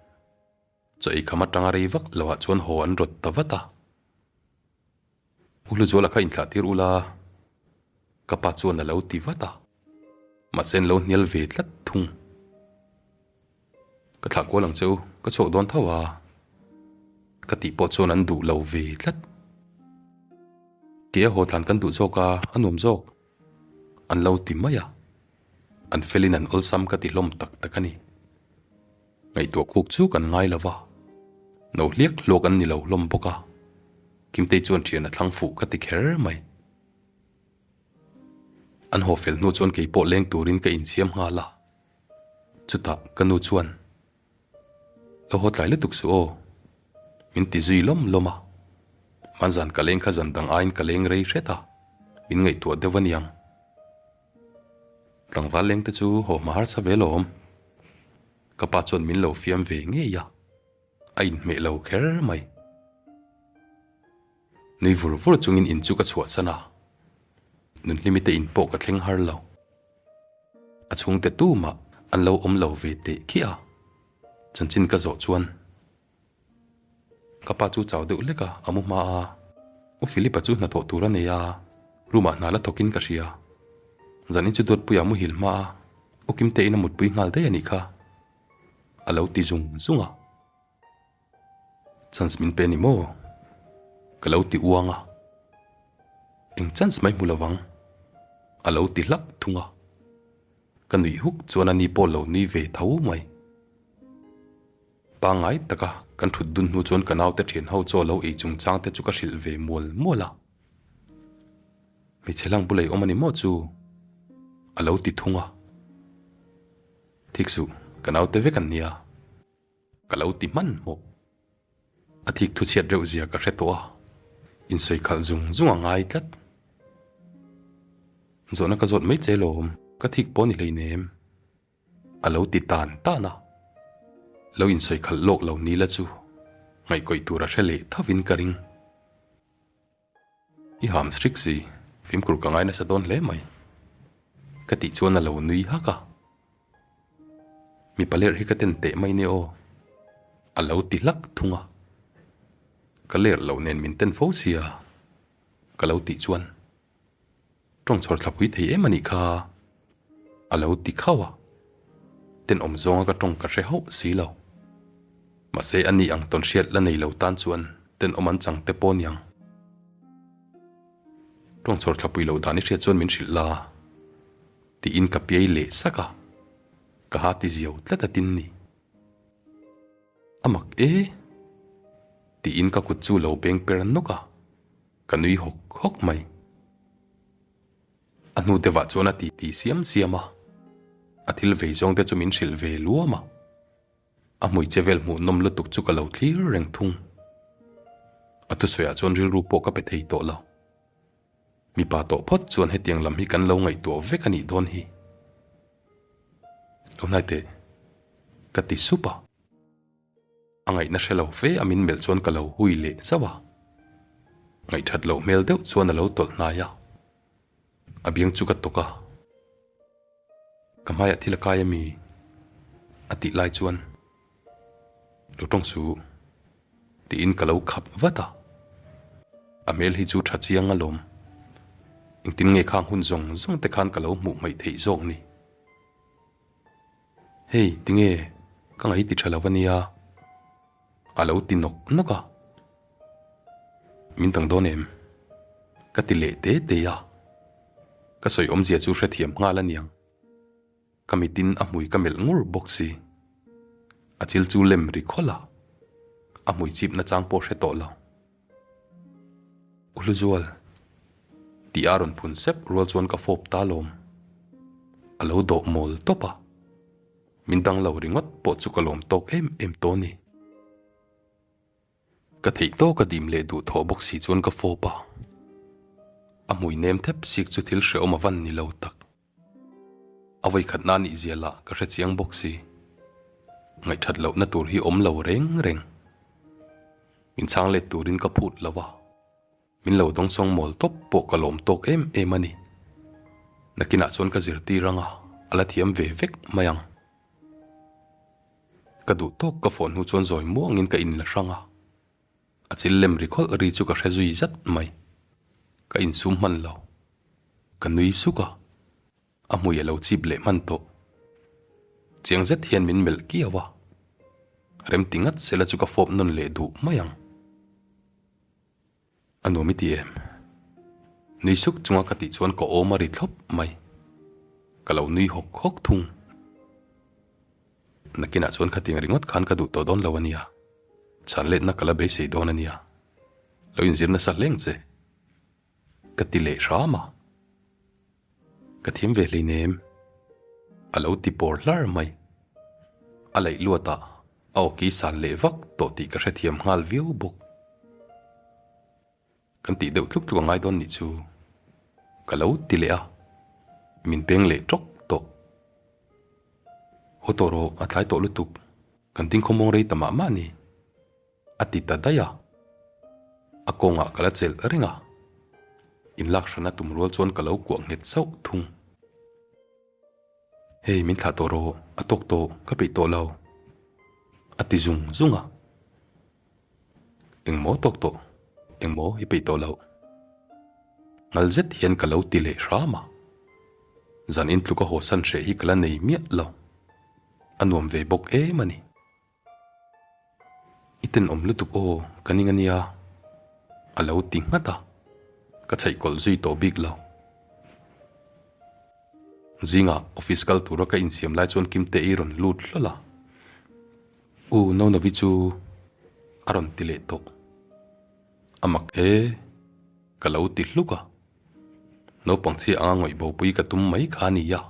Chaw ei kham atanga rei vak lo ah chuan haw an rawt ta vat a. U Hluzuala kha inthlah tir ula, ka pa chuan a lo ti vat a. Mahse an lo hnial ve tlat thung. Ka thlah kual ang che u, ka chhuak dawn tho a, ka tih pawh chuan an duh lo ve tlat. Kei a haw tlan kan duh zawk a, a nuam zawk, an lo ti mai a. An felin an awlsam ka ti hlawm tak tak a ni. Ngaihtuah khuk chu kan ngai lo va, no hliak hluak an ni lo hlawm bawk a, Kimtei chuan thian a thlang fuh ka ti kher mai. An haw fel hnu chuan kei pawh leng turin ka insiam nghal a, chutah ka nu chuan, Lo haw tlai lutuk suh aw. Min ti zui lawm lawm a. Hmanzan ka leng kha zan dang aiin ka leng rei hret a, min ngaihtuah deuh a niang. Tlangval leng te chu haw hma harsa ve lawm. Ka pa chuan min lo fiam ve ngei a, a inhmeh lo kher mai. Nui vur vur chungin in chu ka chhuahsan a, Nunhlimi te in pawh ka thleng har lo. A chhungte tumah an lo awm lo ve teh khiah a, chanchin ka zawh chuan ka pa chu chau deuh lek a, a mu hma a, U Philip-a chu hnathawh tur a nei a, room ah hna la thawkin ka hria. Zanin chu Duatpuia muhil hma a, U Kimtein a mutpui nghal daih a nih kha, a lo ti zung zung a. Chance min pe ni maw? Ka lo ti uang a. Eng chance mai hmu lovang? A lo ti hlak thung a. Ka nuih huk chuan a ni pawh lo nui ve tho mai. Pangngai taka kan thut dun hnu chuan ka naute thian ho chaw lo ei chungchang te chu ka hrilh ve mual mual a. Hmeichhe hlang bulei awm a ni maw chu? A lo ti thung a. Thik suh, ka naute vek an nia. Ka lo ti hmanhmawh. A thik thu chhiat reuh zia ka hre tawh a, insawi khalh zung zung a ngai tlat. Zawhna ka zawt mai che lawm, ka thik pawh ni hleinem. A lo ti tan tan a. Lo insawi khalh lawk lo ni la chu ngaihkawih tur a hre leh thovin ka ring. I ham strict si, fimkhur ka ngai nasa dawn hle mai. Ka tih chuan a lo nui hak a. Mipa lerh hi ka ten teh mai nia aw. A lo ti hlak thung a. Ka lerh loh nen min ten fo sia, ka lo tih chuan. Tawng chhawr thlapui thei em a nih kha? A lo ti khauh a. Tenawm zawnga ka tawng ka hre hauh si lo. Mahse a ni ang tawn hriat la nei lo tan chuan tenawm an chang te pawh niang. Tawng chhawr thlapui loh dan i hriat chuan min hrilh la tiin ka piai leh sak a. Ka ha ti ziau tlat a tin ni. A mak e! Tiin ka kut chu lo beng per nawk a. Ka nui hawk hawk mai. A hnu deuhah chuan a titi siam siam a, a thil vei zawng te chu min hrilh ve luam a. A hmui che vel hmuhnawm lutuk chu ka lo thlir reng thung. A thusawiah chuan rilru pawh ka pe thei tawh lo. Mipa tawh phawt chuan hetiang lam hi kan lo ngaihtuah vek a nih dawn hi. Lo hnai teh, ka ti sup a. A ngaihna hre lo fe a min melh chuan ka lo hui leh zauh a. Ngaihthat loh hmel deuh chuan a lo tawlh hnai a. A biang chu ka tawk a. Ka hmaiah thil a kai a mi? A tih lai chuan Lo tawng suh tiin ka lo khap vat a. A hmel hi chu tha chiang alawm. Engtin nge khang hun zawng zawng te khan ka lo hmuh hmaih theih zawk ni? Hei, tinge ka ngaih ti tha lo a nia, a lo ti nawk nawk a. Min dang dawn em? Ka ti leh te te a. Ka sawi awmzia chu hrethiam nghal a niang. Ka mitin a hmui ka melh ngur bawk si. A chil chu lem ri khawlh a, a hmui chip nachang pawh hre tawh lo. U Hluzual, tih a rawn phun sep rual chuan ka fawp ta lawm. A lo dawh mawl tawp a, min dang lo ringawt pawh chu ka lawm tawk em em tawh a ni. Ka theih tawk a dim leh duh thawh bawk si chuan ka fawp a, a hmui nem thep sik chu thil hrehawm a van ni lo tak. A vawikhatna a nih zia lah ka hre chiang bawk si. Ngaihthat lohna tur hi awm lo reng reng. Min chhang let turin ka phut lo a, min lo dawngsawng mawl tawp pawh ka lawm tawk em em a ni. Nakinah chuan ka zirtir anga a la thiam ve vek mai ang. Ka duh tawk ka fawh hnu chuan zawi muangin ka inla hrang a. A chil lem ri khawlh ri chu ka hre zui zat mai. Ka insum hman lo. Ka nui suk a, a hmui a lo chip leh hman tawh. Chiang zet hian min melh kiau a, remti ngat sela chu ka fawp nawn leh duh mai ang. A nuam i ti em? Nui suk chunga ka tih chuan ka awm a ri thlawp mai. Ka lo nui hawk hawk thung. Nakinah chuan khatiang ringawt khan ka duh tawh dawn lo a nia. Chhan letna ka la beisei dawn a nia. Lo inzir nasa hleng che. Ka ti leh hram a. Ka thiam ve hleinem. A lo ti pawr hlar mai. A laih luatah. A awki san leh vak tawh tih ka hrethiam nghal viau bawk. Kan tih deuh tluk tluk a ngai dawn nih chu ka lo ti leh a, min peng leh tawk tawh. Haw tawh rawh, a tlai tawh lutuk, kan ding khawmawng rei ta mah mah ni, a ti ta daih a. A kawngah ka la chelh reng a, inlak hrana tum rual chuan ka lo kuah nghet sauh thung. Hei min thlah tawh rawh, a tawk tawh, ka peih tawh lo, a ti zung zung a. Engmaw tawk tawh, engmaw i peih tawh loh. Ngal zet hian ka lo ti leh hram a. Zan in tluka haw san hreh hi ka la nei miah lo. A nuam ve bawk em a ni. I tenawm lutuk aw, ka ning a nia, a lo ti nghat a, ka chhaih kawlh zui tawh bik lo. Zingah office kal tura ka insiam lai chuan Kimte i rawn lut hlawl a, U Nonovi chu a rawn ti leh tawh. A mak e, ka lo ti hluk a. Naupang chhia anga ngawih bopui ka tum mai kha a nia,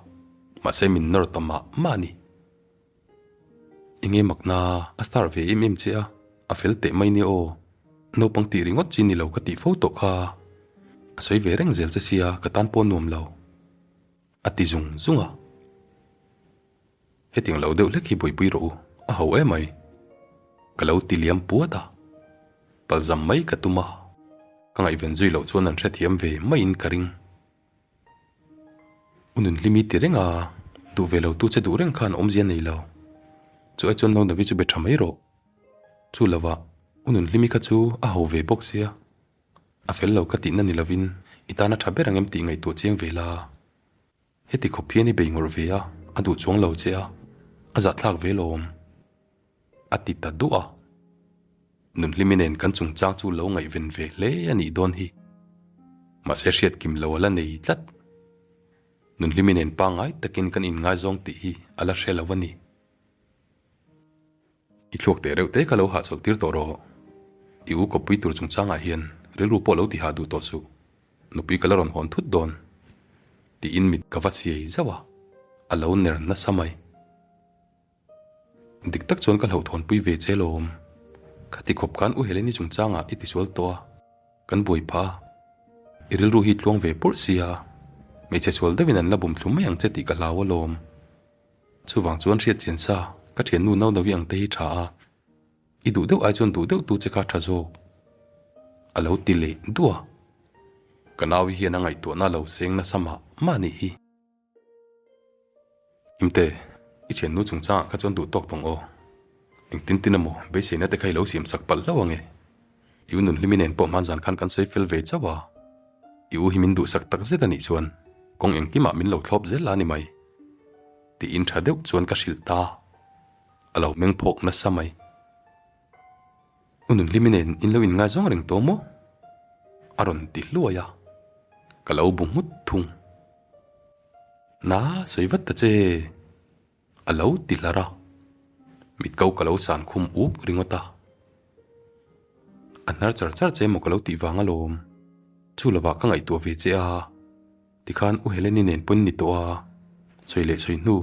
mahse min nawr ta mah mah a ni. Enge makna a star ve em em che a, a fel teh mai nia aw. Naupang tih ringawt chi ni lo ka tih fo tawh kha. A sawi ve reng zel che sia ka tan pawh nuam lo. A ti zung zung a. Hetiang lo deuh hlek hi buaipui rawh u, a ho emai. Ka lo ti liam puat a. Palzam mai ka tum a. Ka ngaihven zui loh chuan an hrethiam ve maiin ka ring. U Nunhlimi ti reng a, duh ve lo tu che duh reng khan awmzia nei lo. Chu ai chuan Nonovi chu be tha mai rawh. Chu lova, U Nunhlimi kha chu a ho ve bawk sia. A fel lo ka tihna ni lovin i tan a tha ber ang em tih ngaihtuah chiang ve la. Heti khawp hian i bei ngawrh ve a, a duh chuang lo che a, a zahthlak ve lawm. A ti ta duah a. Nunhlimi nen kan chungchang chu lo ngaihven ve hle a nih dawn hi. Mahse hriat kim lo a la nei tlat. Nunhlimi nen pangngai takin kan inngaizawng tih hi a la hre lo a ni. I thluak teh reuh te kha lo hahchawlh tir tawh rawh. I u kawppui tur chungchangah hian rilru pawh lo ti hah duh tawh suh. Nupui ka la rawn hawn thut dawn. Tiin mit ka va siai zauh a, a lo ner nasa mai. Dik tak chuan ka hlauhthawnpui ve che lawm. Khati khawp khan U Heleni chungchangah i tisual tawh a, kan buai phah a. I rilru hi tluang ve purh sia, hmeichhe sual deuhin an la bum thlu mai ang che tih ka hlau alawm. Chuvang chuan hriat chian sa, ka thiannu Naunawi ang te hi tha a, i duh deuh ai chuan duh deuh tu che kha tha zawk. A lo ti leh duah a. Ka naui hian a ngaihtuahna a lo seng nasa mah mah nih hi. Imte, i thiannu chungchangah kha chuan duh tawk tawng aw. Engtin tin emaw beiseina te kha i lo siam sak palh hlauh ange. I u Nunhlimi nen pawh hmanzan khan kan sawi fel ve chauh a. I u hi min duhsak tak zet a nih chuan kawng engkimah min lo thlawp zel la ni mai. Tiin tha deuh chuan ka hrilh ta. A lo meng phawk nasa mai. U Nunhlimi nen in lo inngaizawng reng tawh maw? A rawn ti hluai a. Ka lo bu nghut thung. Na sawi vat ta che, a lo ti hlar a. Mitko ka lo san khum up ringawt a. A hnar char char che emaw ka lo tih vang alawm. Chu lovah ka ngaihtuah ve che a, tikhan U Heleni nen pawn ni tawh a, sawi leh sawi hnu.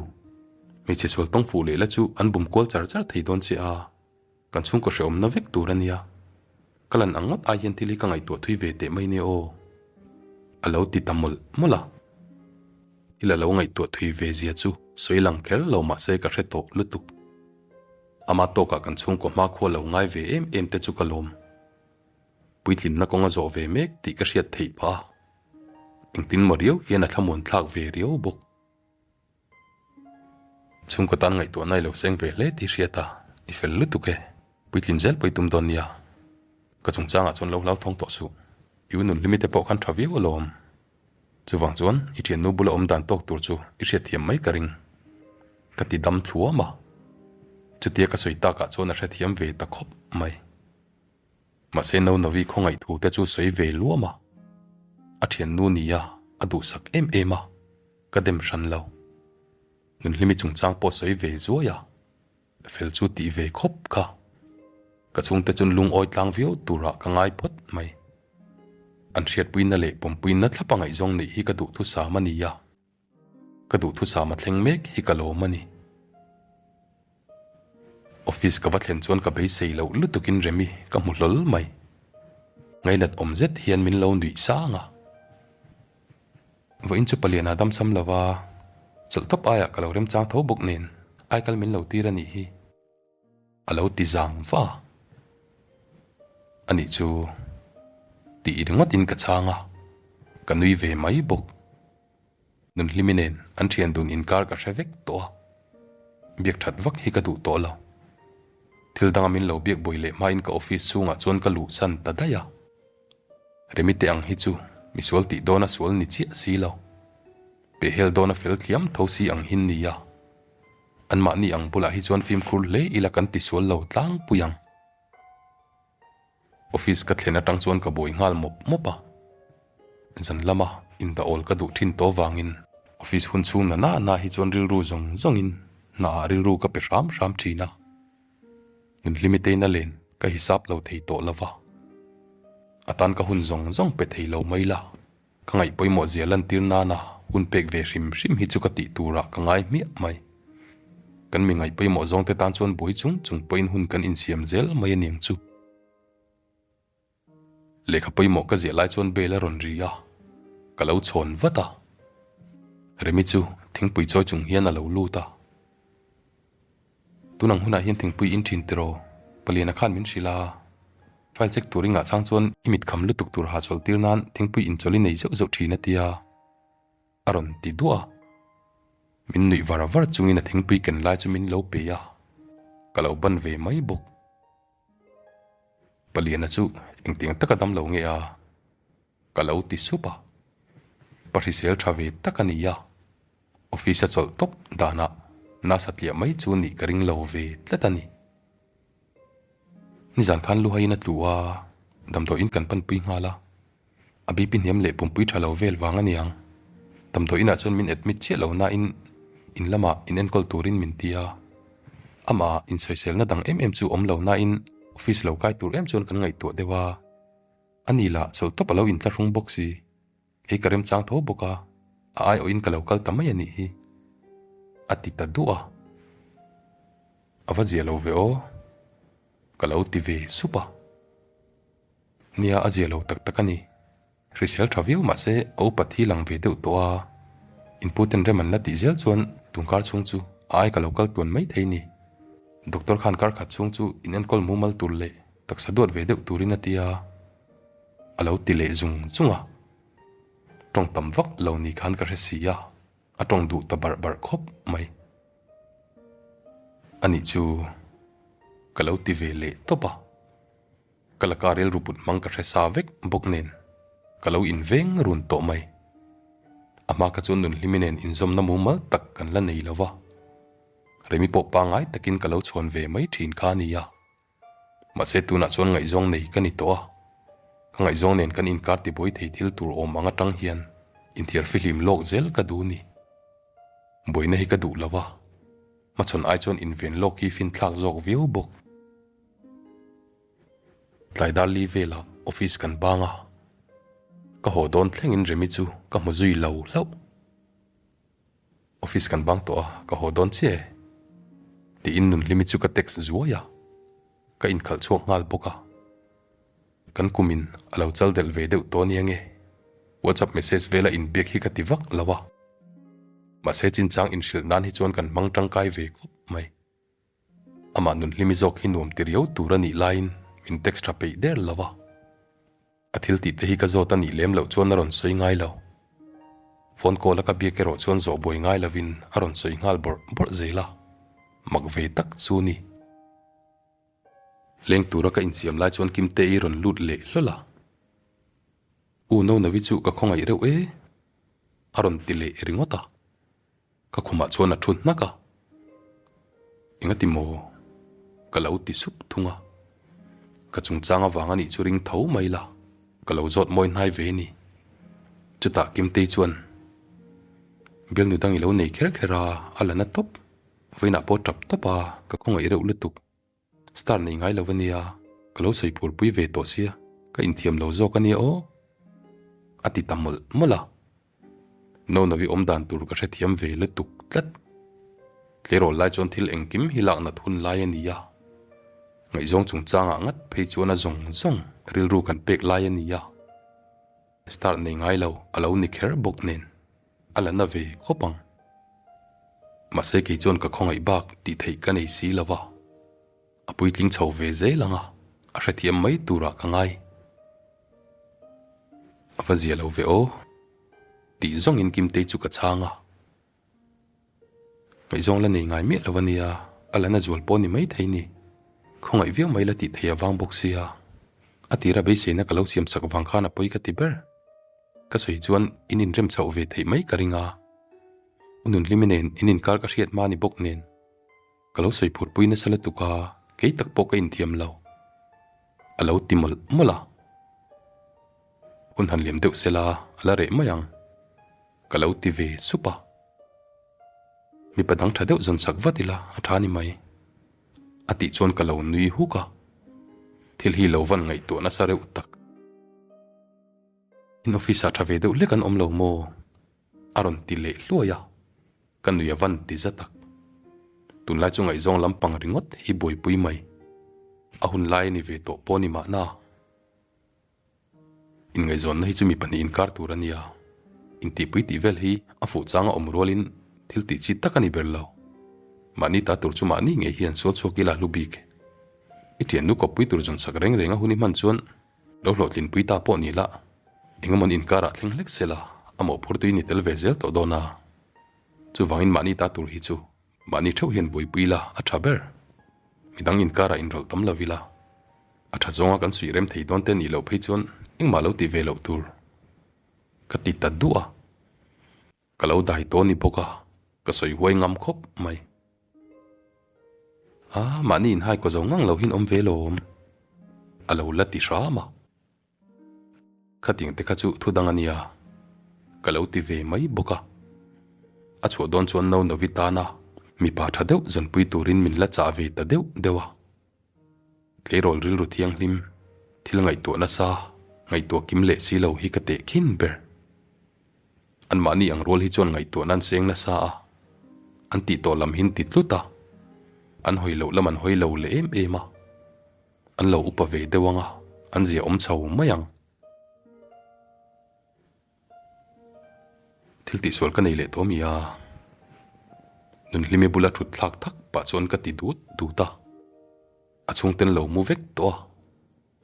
Hmeichhe sual tawng fuh leh la chu an bum kual char char thei dawn che a. Kan chhungkaw hrehawmna vek tur a nia. Ka lan ang ngawt ai hian thil hi ka ngaihtuah thui ve teh mai nia aw. A lo ti ta mawlh mawlh a. Thil a lo ngaihtuah thui ve zia chu sawi lang kher lo mah se ka hre tawh lutuk. Ama tawkah kan chhungkaw hmakhua lo ngai ve em em te chu ka lawm. Puitlinna kawng a zawh ve mek tih ka hriat theih phah a. Engtin maw riau hian a thlamuan thlak ve riau bawk. Chhungkaw tan ngaihtuahna i lo seng ve hle tih hriat a, i fel lutuk e. Puitlin zel pawh i tum dawn nia. Ka chungchangah chuan lo hlauthawng tawh suh. I u nunhlimi te pawh khan tha viau alawm. Chuvang chuan i thiannu bula awm dan tawk tur chu i hriatthiam mai ka ring. Ka ti dam thluam a. Chutia ka sawi takah chuan a hrethiam ve ta khawp mai. Mahse Nonovi khawngaih thu te chu sawi ve luam a. A thiannu nia a duhsak em em a. Ka dem hran lo. Nunhlimi chungchang pawh sawi ve zuai a, fel chu tih ve khawp kha. Ka chhungte chuan lungawi tlang viau turah ka ngai phawt mai. An hriatpuina leh pawmpuina thlap a ngaihzawng neih hi ka duhthusam a ni a, ka duhthusam a thleng mek hi ka lawm a ni. Office ka va thlen chuan ka beisei loh lutukin Remi ka hmu hlawl mai. Ngainat awm zet hian min lo nuih sang a. Vawiin chu palian a damsam lo va, chawlh tawp aiah ka lo remchang tho bawk nen aikal min lo tir a nih hi. A lo ti zang va. A nih chu tih ringawtin ka chhang a, ka nui ve mai bawk. Nunhlimi nen an thian dun inkar ka hre vek tawh a, biak that vak hi ka duh tawh lo. Thil danga min lo biak buai leh hmain ka office chhungah chuan ka luhsan ta daih a. Remi te ang hi chu misual tih dawna sual ni chiah si lo. Pehhel dawna fel thiam tho si ang hin nia. Anmahni ang bulah hi chuan fimkhur hle ila kan tisual lo tlangpui ang. Office ka thlen atang chuan ka buai nghal mawp mawp a, zan lama indah awl ka duh thin tawh vangin office hun chhung na na na hi chuan rilru zawng zawngin hnaah rilru ka pe hram hram thin a, Nunhlimiteina len ka hisap lo thei tawh lova, a tan ka hun zawng zawng pe thei lo mai la. Ka ngaih pawimawh zia lantir nana hun pek ve hrim hrim hi chu ka tih turah ka ngai hmiah mai. Kan mi ngaih pawimawh zawngte tan chuan buai chung chung pawhin hun kan insiam zel mai a niang chu. Lehkha pawimawh ka ziah lai chuan bell a rawn ri a, ka lo chhawn vat a. Remi chu thingpui chawi chung hian a lo lut a. Tun ang hunah hian thingpui in thin tiraw? Paliana khan min hrilh a. File check tur i ngah chang chuan i mit kham lutuk tur hahchawlh tir nan thingpui inchawlh i nei zeuh zeuh thin a tia. A rawn ti duah a. Min nuih var var chungin a thingpui ken lai chu min lo pe a. Ka lo ban ve mai bawk. Paliana chu engtiang taka dam lo nge a? Ka lo ti sup a. Pa hrisel tha ve tak a ni a. Office a chawlh tawp danah nasa tliah mai chu nih ka ring lo ve tlat a ni. Nizan khan Luhaiin a tlu a, damdawiin kan panpui nghal a. A BP hniam leh pumpui tha lo vel vang a niang. Damdawiinah chuan min admit chiah lo nain in lamah in enkawl turin min ti a. Amah insawiselna dang em em chu awm lo nain office lo kai tur em chuan kan ngaihtuah deuh a. A ni lah chawlh tawp a lo inthlahrung bawk si. Hei ka remchang tho bawk a, a aiawhin ka lo kal ta mai a nih hi, a ti ta duah a. A va zia lo ve aw, ka lo ti ve sup a. Nia, a zia lo tak tak a ni. Hrisel tha viau mahse a upat hi lang ve deuh tawh a. Inputen rem an la tih zel chuan tungkar chhung chu a ai ka lo kal tuan mai thei ni. Doctor khan kar khat chhung chu inenkawl mumal tur leh taksa duat ve deuh turin a ti a. A lo ti leh zung zung a, tawng tam vak lo ni khan ka hre si a, a tawng duh ta barh barh khawp mai. A nih chu ka lo ti ve leh tawp a, ka laka rilru put hmang ka hre sa vek bawk nen ka lo inveng run tawh mai. A hma kha chuan Nunhlimi nen inzawmna mumal tak kan la nei lo va, Remi pawh pangngai takin ka lo chhuan ve mai thin kha a nia. Mahse tunah chuan ngaihzawng nei ka ni tawh a, ka ngaihzawng nen kan inkar tibuai thei thil tur awm ang atang hian inthiar fihlim lawk zel ka duh ni. Buaina hi ka duh lo a, hmachhawn ai chuan inven lawk hi finthlak zawk viau bawk. Tlai dar li velah office kan bang a, ka haw dawn thlengin Remi chu ka hmu zui lo hlauh. Office kan bang tawh a, ka haw dawn chiah e. Tiin Nunhlimi chu ka text zuai a, ka inkhalh chhuak nghal bawk a. Kan kumin a lo chal delh ve deuh tawh ania nge, WhatsApp message vela inbiak hi ka ti vak lo a. Mahse chinchang inhrilh nan hi chuan kan hmang tangkai ve khawp mai. Amah Nunhlimi zawk hi nuam ti riau tur a nih laiin min text tha peih der lo a. A thil tih te hi ka zawt a nih lem loh chuan a rawn sawi ngai lo. Phone call a ka biak erawh chuan zawh buai ngai lovin a rawn sawi nghal bawrh bawrh zel a, mak ve tak chu ni. Leng tura ka insiam lai chuan Kimte-i rawn lut leh hlawl a. U Nonovi chu ka khawngaih reuh e, a rawn ti leh ringawt a. Ka khumah chuan a thu hnak a, Engati maw? Ka lo ti sup thung a, ka chungchang avang a nih chu ring tho mai la, ka lo zawt mawi hnai ve ni. Chutah Kimtei chuan, Bialnu dang i lo nei kher kher a, a la na tawp, vawiinah pawh tap tawp a, ka khawngaih reuh lutuk. Star nei ngai lo a nia, ka lo sawi phur pui ve tawh sia, ka inthiam lo zawk a nia aw. A ti ta mawlh mawlh a. Nonovi awm dan tur ka hrethiam ve lutuk tlat. Tleirawl lai chuan thil engkim hi lak nat hun lai a nia. Ngaihzawng chungchangah ngat phei chuan a zawng zawng rilru kan pek lai a ni a, star nei ngai lo a lo ni kher bawk nen a la na ve khawp ang. Mahse kei chuan ka khawngaih bak tih theih ka nei si lo va, a puitling chho ve zel ang a, a hrethiam mai turah ka ngai. A va zia lo ve aw tih zawngin Kimtei chu ka chhang a. Ngaihzawng la nei ngai miah lo a nia, a la na zual pawh ni mai thei ni. Khawngaih viau mai la tih thei avang bawk sia. A tira beiseina ka lo siam sak vang khan a pawi ka ti ber. Ka sawi chuan in inrem chhoh ve theih mai ka ring a. U Nunhlimi nen in inkar ka hriat hma ni bawk nen. Ka lo sawi phurpui nasa lutuk a, kei tak pawh ka inthiam lo. A lo ti mawlh mawlh a. Hun han liam deuh sela a la reh mai ang. Ka lo ti ve sup a. Mipa dang tha deuh zawn sak vat ila a tha ni mai. A tih chuan ka lo nui huk a. Thil hi lo van ngaihtuah nasa reuh tak. In office ah tha ve deuh hlek an awm lo maw? A rawn ti leh hluai a. Ka nui a van ti za tak. Tunlai chu ngaihzawng lampang ringawt hi buaipui mai. A hun lai a ni ve tawh pawh ni mahna. Inngaihzawnna hi chu mi pahnih inkar tur a nia. Intihpui tih vel hi a fuh changa awm rualin thil tih chi tak a ni ber lo. Mahni ta tur chu mahni ngei hian sual chhuak ila hlu bik. I thiannu kawppui tur zawn sak reng reng a hun i hman chuan lo hlawhtlinpui ta pawh ni la, engemawn inkarah thleng hlek sela a mawhphurtu i ni tel ve zel tawh dawn a. Chuvangin mahni ta tur hi chu Mahni theuh hian buaipui ila a tha ber. Midang inkarah inrawlh tam lo ila. A tha zawnga kan suih rem thei dawn te nih loh phei chuan engmah lo ti ve loh tur. Ka ti ta duah a. Ka lo dai tawh ni bawk a, ka sawi huai ngam khawp mai. A, mahni inhai kaw zo ngang lo hian awm ve lawm. A lo la ti hram a. Khatiang te kha chu thu dang a nia, ka lo ti ve mai bawk a. A chhuah dawn chuan no novi tana mipa tha deuh zawnpui turin min la chah ve ta deuh deuh a. Tleirawl rilru thianghlim, thil ngaihtuah nasa, ngaihtuah kim leh si lo hi ka teh khin ber. Anmahni ang rual hi chuan ngaihtuah nan seng nasa a, an tih tawh lam hin ti tlut a, an hawi loh lam an hawi lo leh em em a. An lo upa ve deuh ang a, an zia awm chho mai ang. Thil tihsual ka nei leh tawh mi a? Nunhlimi bula thut thlak thak pah chuan ka ti dut dut a. A chhungten lo mu vek tawh a,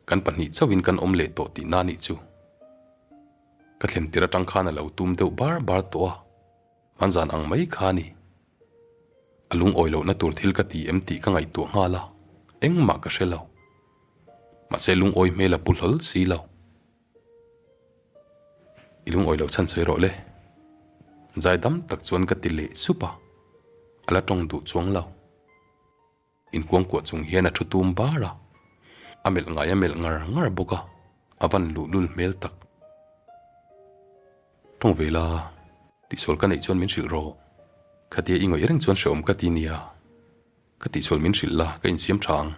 kan pahnih chauhin kan awm leh tawh tihna nih chu. Ka thlen tir atang khan a lo tum deuh bar bar tawh a. Hmanzan ang mai kha a ni. A lungawi lohna tur thil ka ti em tih ka ngaihtuah nghal a, engmah ka hre lo. Mahse lungawi hmel a pu hlawl si lo. I lungawi loh chhan sawi rawh le. Zai dam tak chuan ka ti leh sup a, a la tawng duh chuang lo. Inkuangkuah chung hian a thu tum bar a, a melh ngai a melh ngar ngar bawk a, a van luhlul hmel tak. Tawng ve la, tihsual ka neih chuan min hrilh rawh. Khatia i ngawih reng chuan hrehawm ka ti nia, ka tihsual min hrilh la ka insiam tha ang.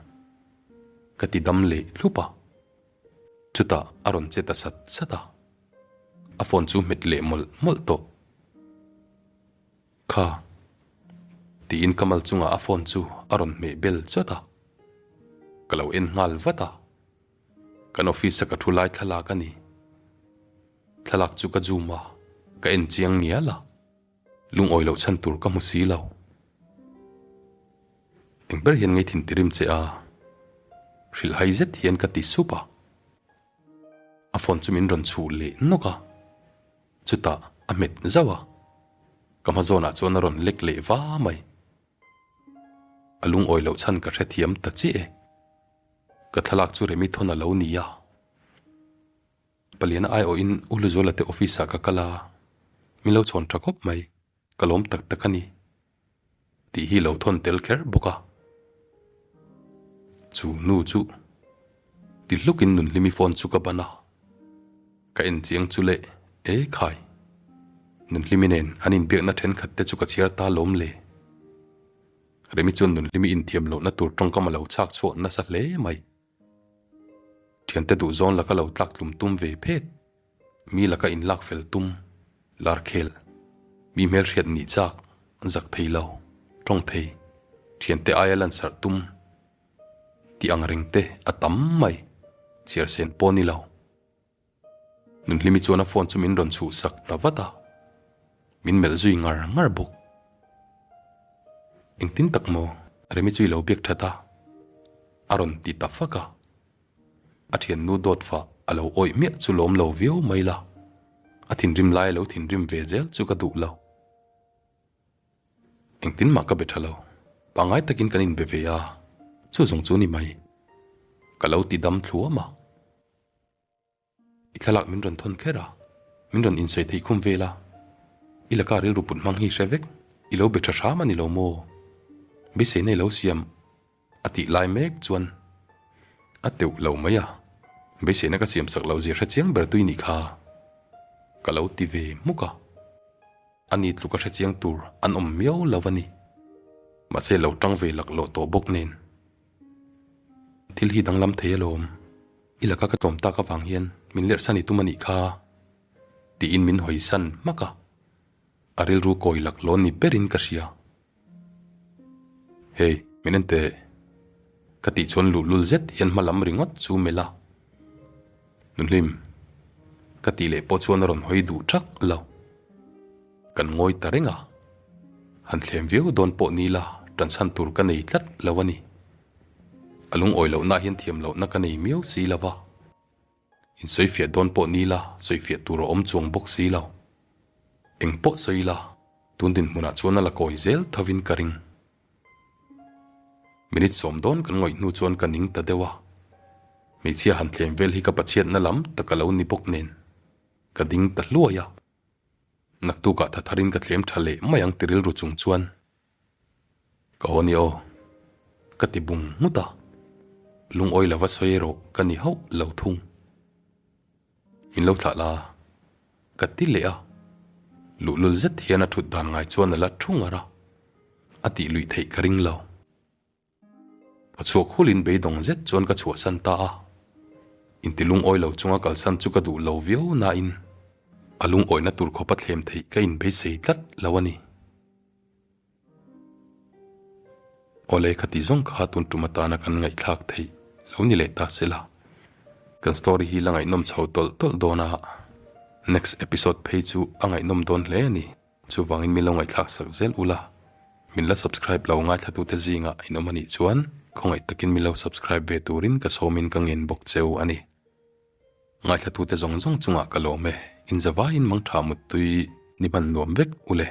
Ka ti dam leh thlup a, chutah a rawn che ta sat sat a, a phone chu hmet leh mawlh mawlh tawh. Kha. Tiin ka mal chungah a phone chu a rawn hmeh bel chawt a. Ka lo en nghal vat a. Kan office a ka thu lai thlalak a ni. Thlalak chu ka zoom a, ka en chiang ngial a. Lungawi loh chhan tur ka hmu si lo. Eng ber hian ngei thin tirim che a? Hrilhhai zet hian ka ti sup a. A phone chu min rawn chhuh leh nawk a. Chutah a hmet zauh a, ka hma zawnah chuan a rawn lek leh va mai. A lungawi loh chhan ka hrethiam ta chiah e. Ka thlalak chu Remi thawn a lo ni a. Paliana aiawhin U Hluzuala te office ah ka kal a, min lo chhawn tha khawp mai. Ka lawm tak tak a ni tih hi lo thawn tel kher bawk a. Chu nu chu ti hlukin Nunhlimi phone chu ka ban a, ka en chiang chu leh e khai. Nunhlimi nen an inbiakna thenkhat te chu ka chhiar ta lawm le. Remi chuan Nunhlimi inthiam lohna tur tawngkam a lo chhak chhuah nasa hle mai. Thiante duhzawn laka lo tlak tlum tum ve phet. Mi laka inlak fel tum, lar khel, mi hmelhriat nih chak, zak thei lo, tawng thei, thiante aia lansarh tum. Tih ang reng te a tam mai, chhiar sen pawh ni lo. Nunhlimi chuan a phone chu min rawn chhuh sak ta vat a, min melh zui ngar ngar bawk. Engtin tak maw Remi chu i lo biak that a? A rawn ti ta fak a. A thiannu dawt fah a lo awih miah chu lawm lo viau mai la, a thinrim lai a lo thinrim ve zel chu ka duh lo. Engtin mah ka be tha lo, pangngai takin kan inbe ve a, chu zawng chu ni mai. Ka lo ti dam thluam a. I thlalak min rawn thawn kher a, min rawn insawi theih khum vel a, i laka rilru put hmang hi hre vek, i lo be tha hram a ni lo maw? Beiseina i lo siam a tih lai mek chuan a teuh lo mai a, beiseina ka siam sak loh zia hre chiang ber tui nih kha ka lo ti ve hmuk a. A ni tluka hre chiang tur an awm miau lo a ni. Mahse lo tang ve laklawh tawh bawk nen. Thil hi danglam thei alawm. I laka ka tlawm tak avang hian min lerhsan i tum a nih kha, tiin min hawisan hmak a. A rilru kawi laklawh ni berin ka hria. Hey, min en teh. Ka tih chuan luhlul zet hian hma lam ringawt chu melh a. Nunhlim, ka tih leh pawh chuan a rawn hawi duh thak lo. Kan ngawi ta reng a, han thlem viau dawn pawh ni la tanchhan tur ka nei tlat lo a ni. A lungawi lohna hian thiam lohna ka nei miau si lo va. Insawifiah dawn pawh ni la sawifiah tur a awm chuang bawk si lo. Eng pawh sawi la, tun dinhmunah chuan a la kawi zel thovin ka ring. Minute sawm dawn kan ngawih hnu chuan ka ning ta deuh a, hmeichhia han thlem vel hi ka pachhiatna lam tak a lo ni bawk nen ka ding ta hluai a, naktukah tha tharin ka thlem tha leh mai ang ti rilru chung chuan ka aw ni aw ka ti bung nghut a, lungawi lova sawi erawh ka ni hauh lo thung. Min lo thlah la, ka ti leh a. Luhlul zet hian a thut dan ngai chuan a la thu ngar a, a tih luih theih ka ring lo. Ka chhuak hulin beidawng zet chuan ka chhuahsan ta a. Inti lungawi lo chunga kalsan chu ka duh lo viau nain a lungawina tur khawpa thlem theih ka inbeisei tlat lo a ni. Awle khati zawng kha tun tum atana kan ngaihthlak theih lo ni leh ta se la. Kan story hi la ngaihnawm chho tawlh tawlh dawn a, next episode phei chu a ngaihnawm dawn hle a ni. Chuvangin min lo ngaihthlak sak zel ula, min la subscribe lo ngaithlatute zingah in awm a nih chuan khawngaih takin min lo subscribe ve turin ka sawmin ka ngen bawk cheu a ni. Ngaithlatute zawng zawng chungah ka lawm e, inzavaiin mangtha muttui ni hman nuam vek ule.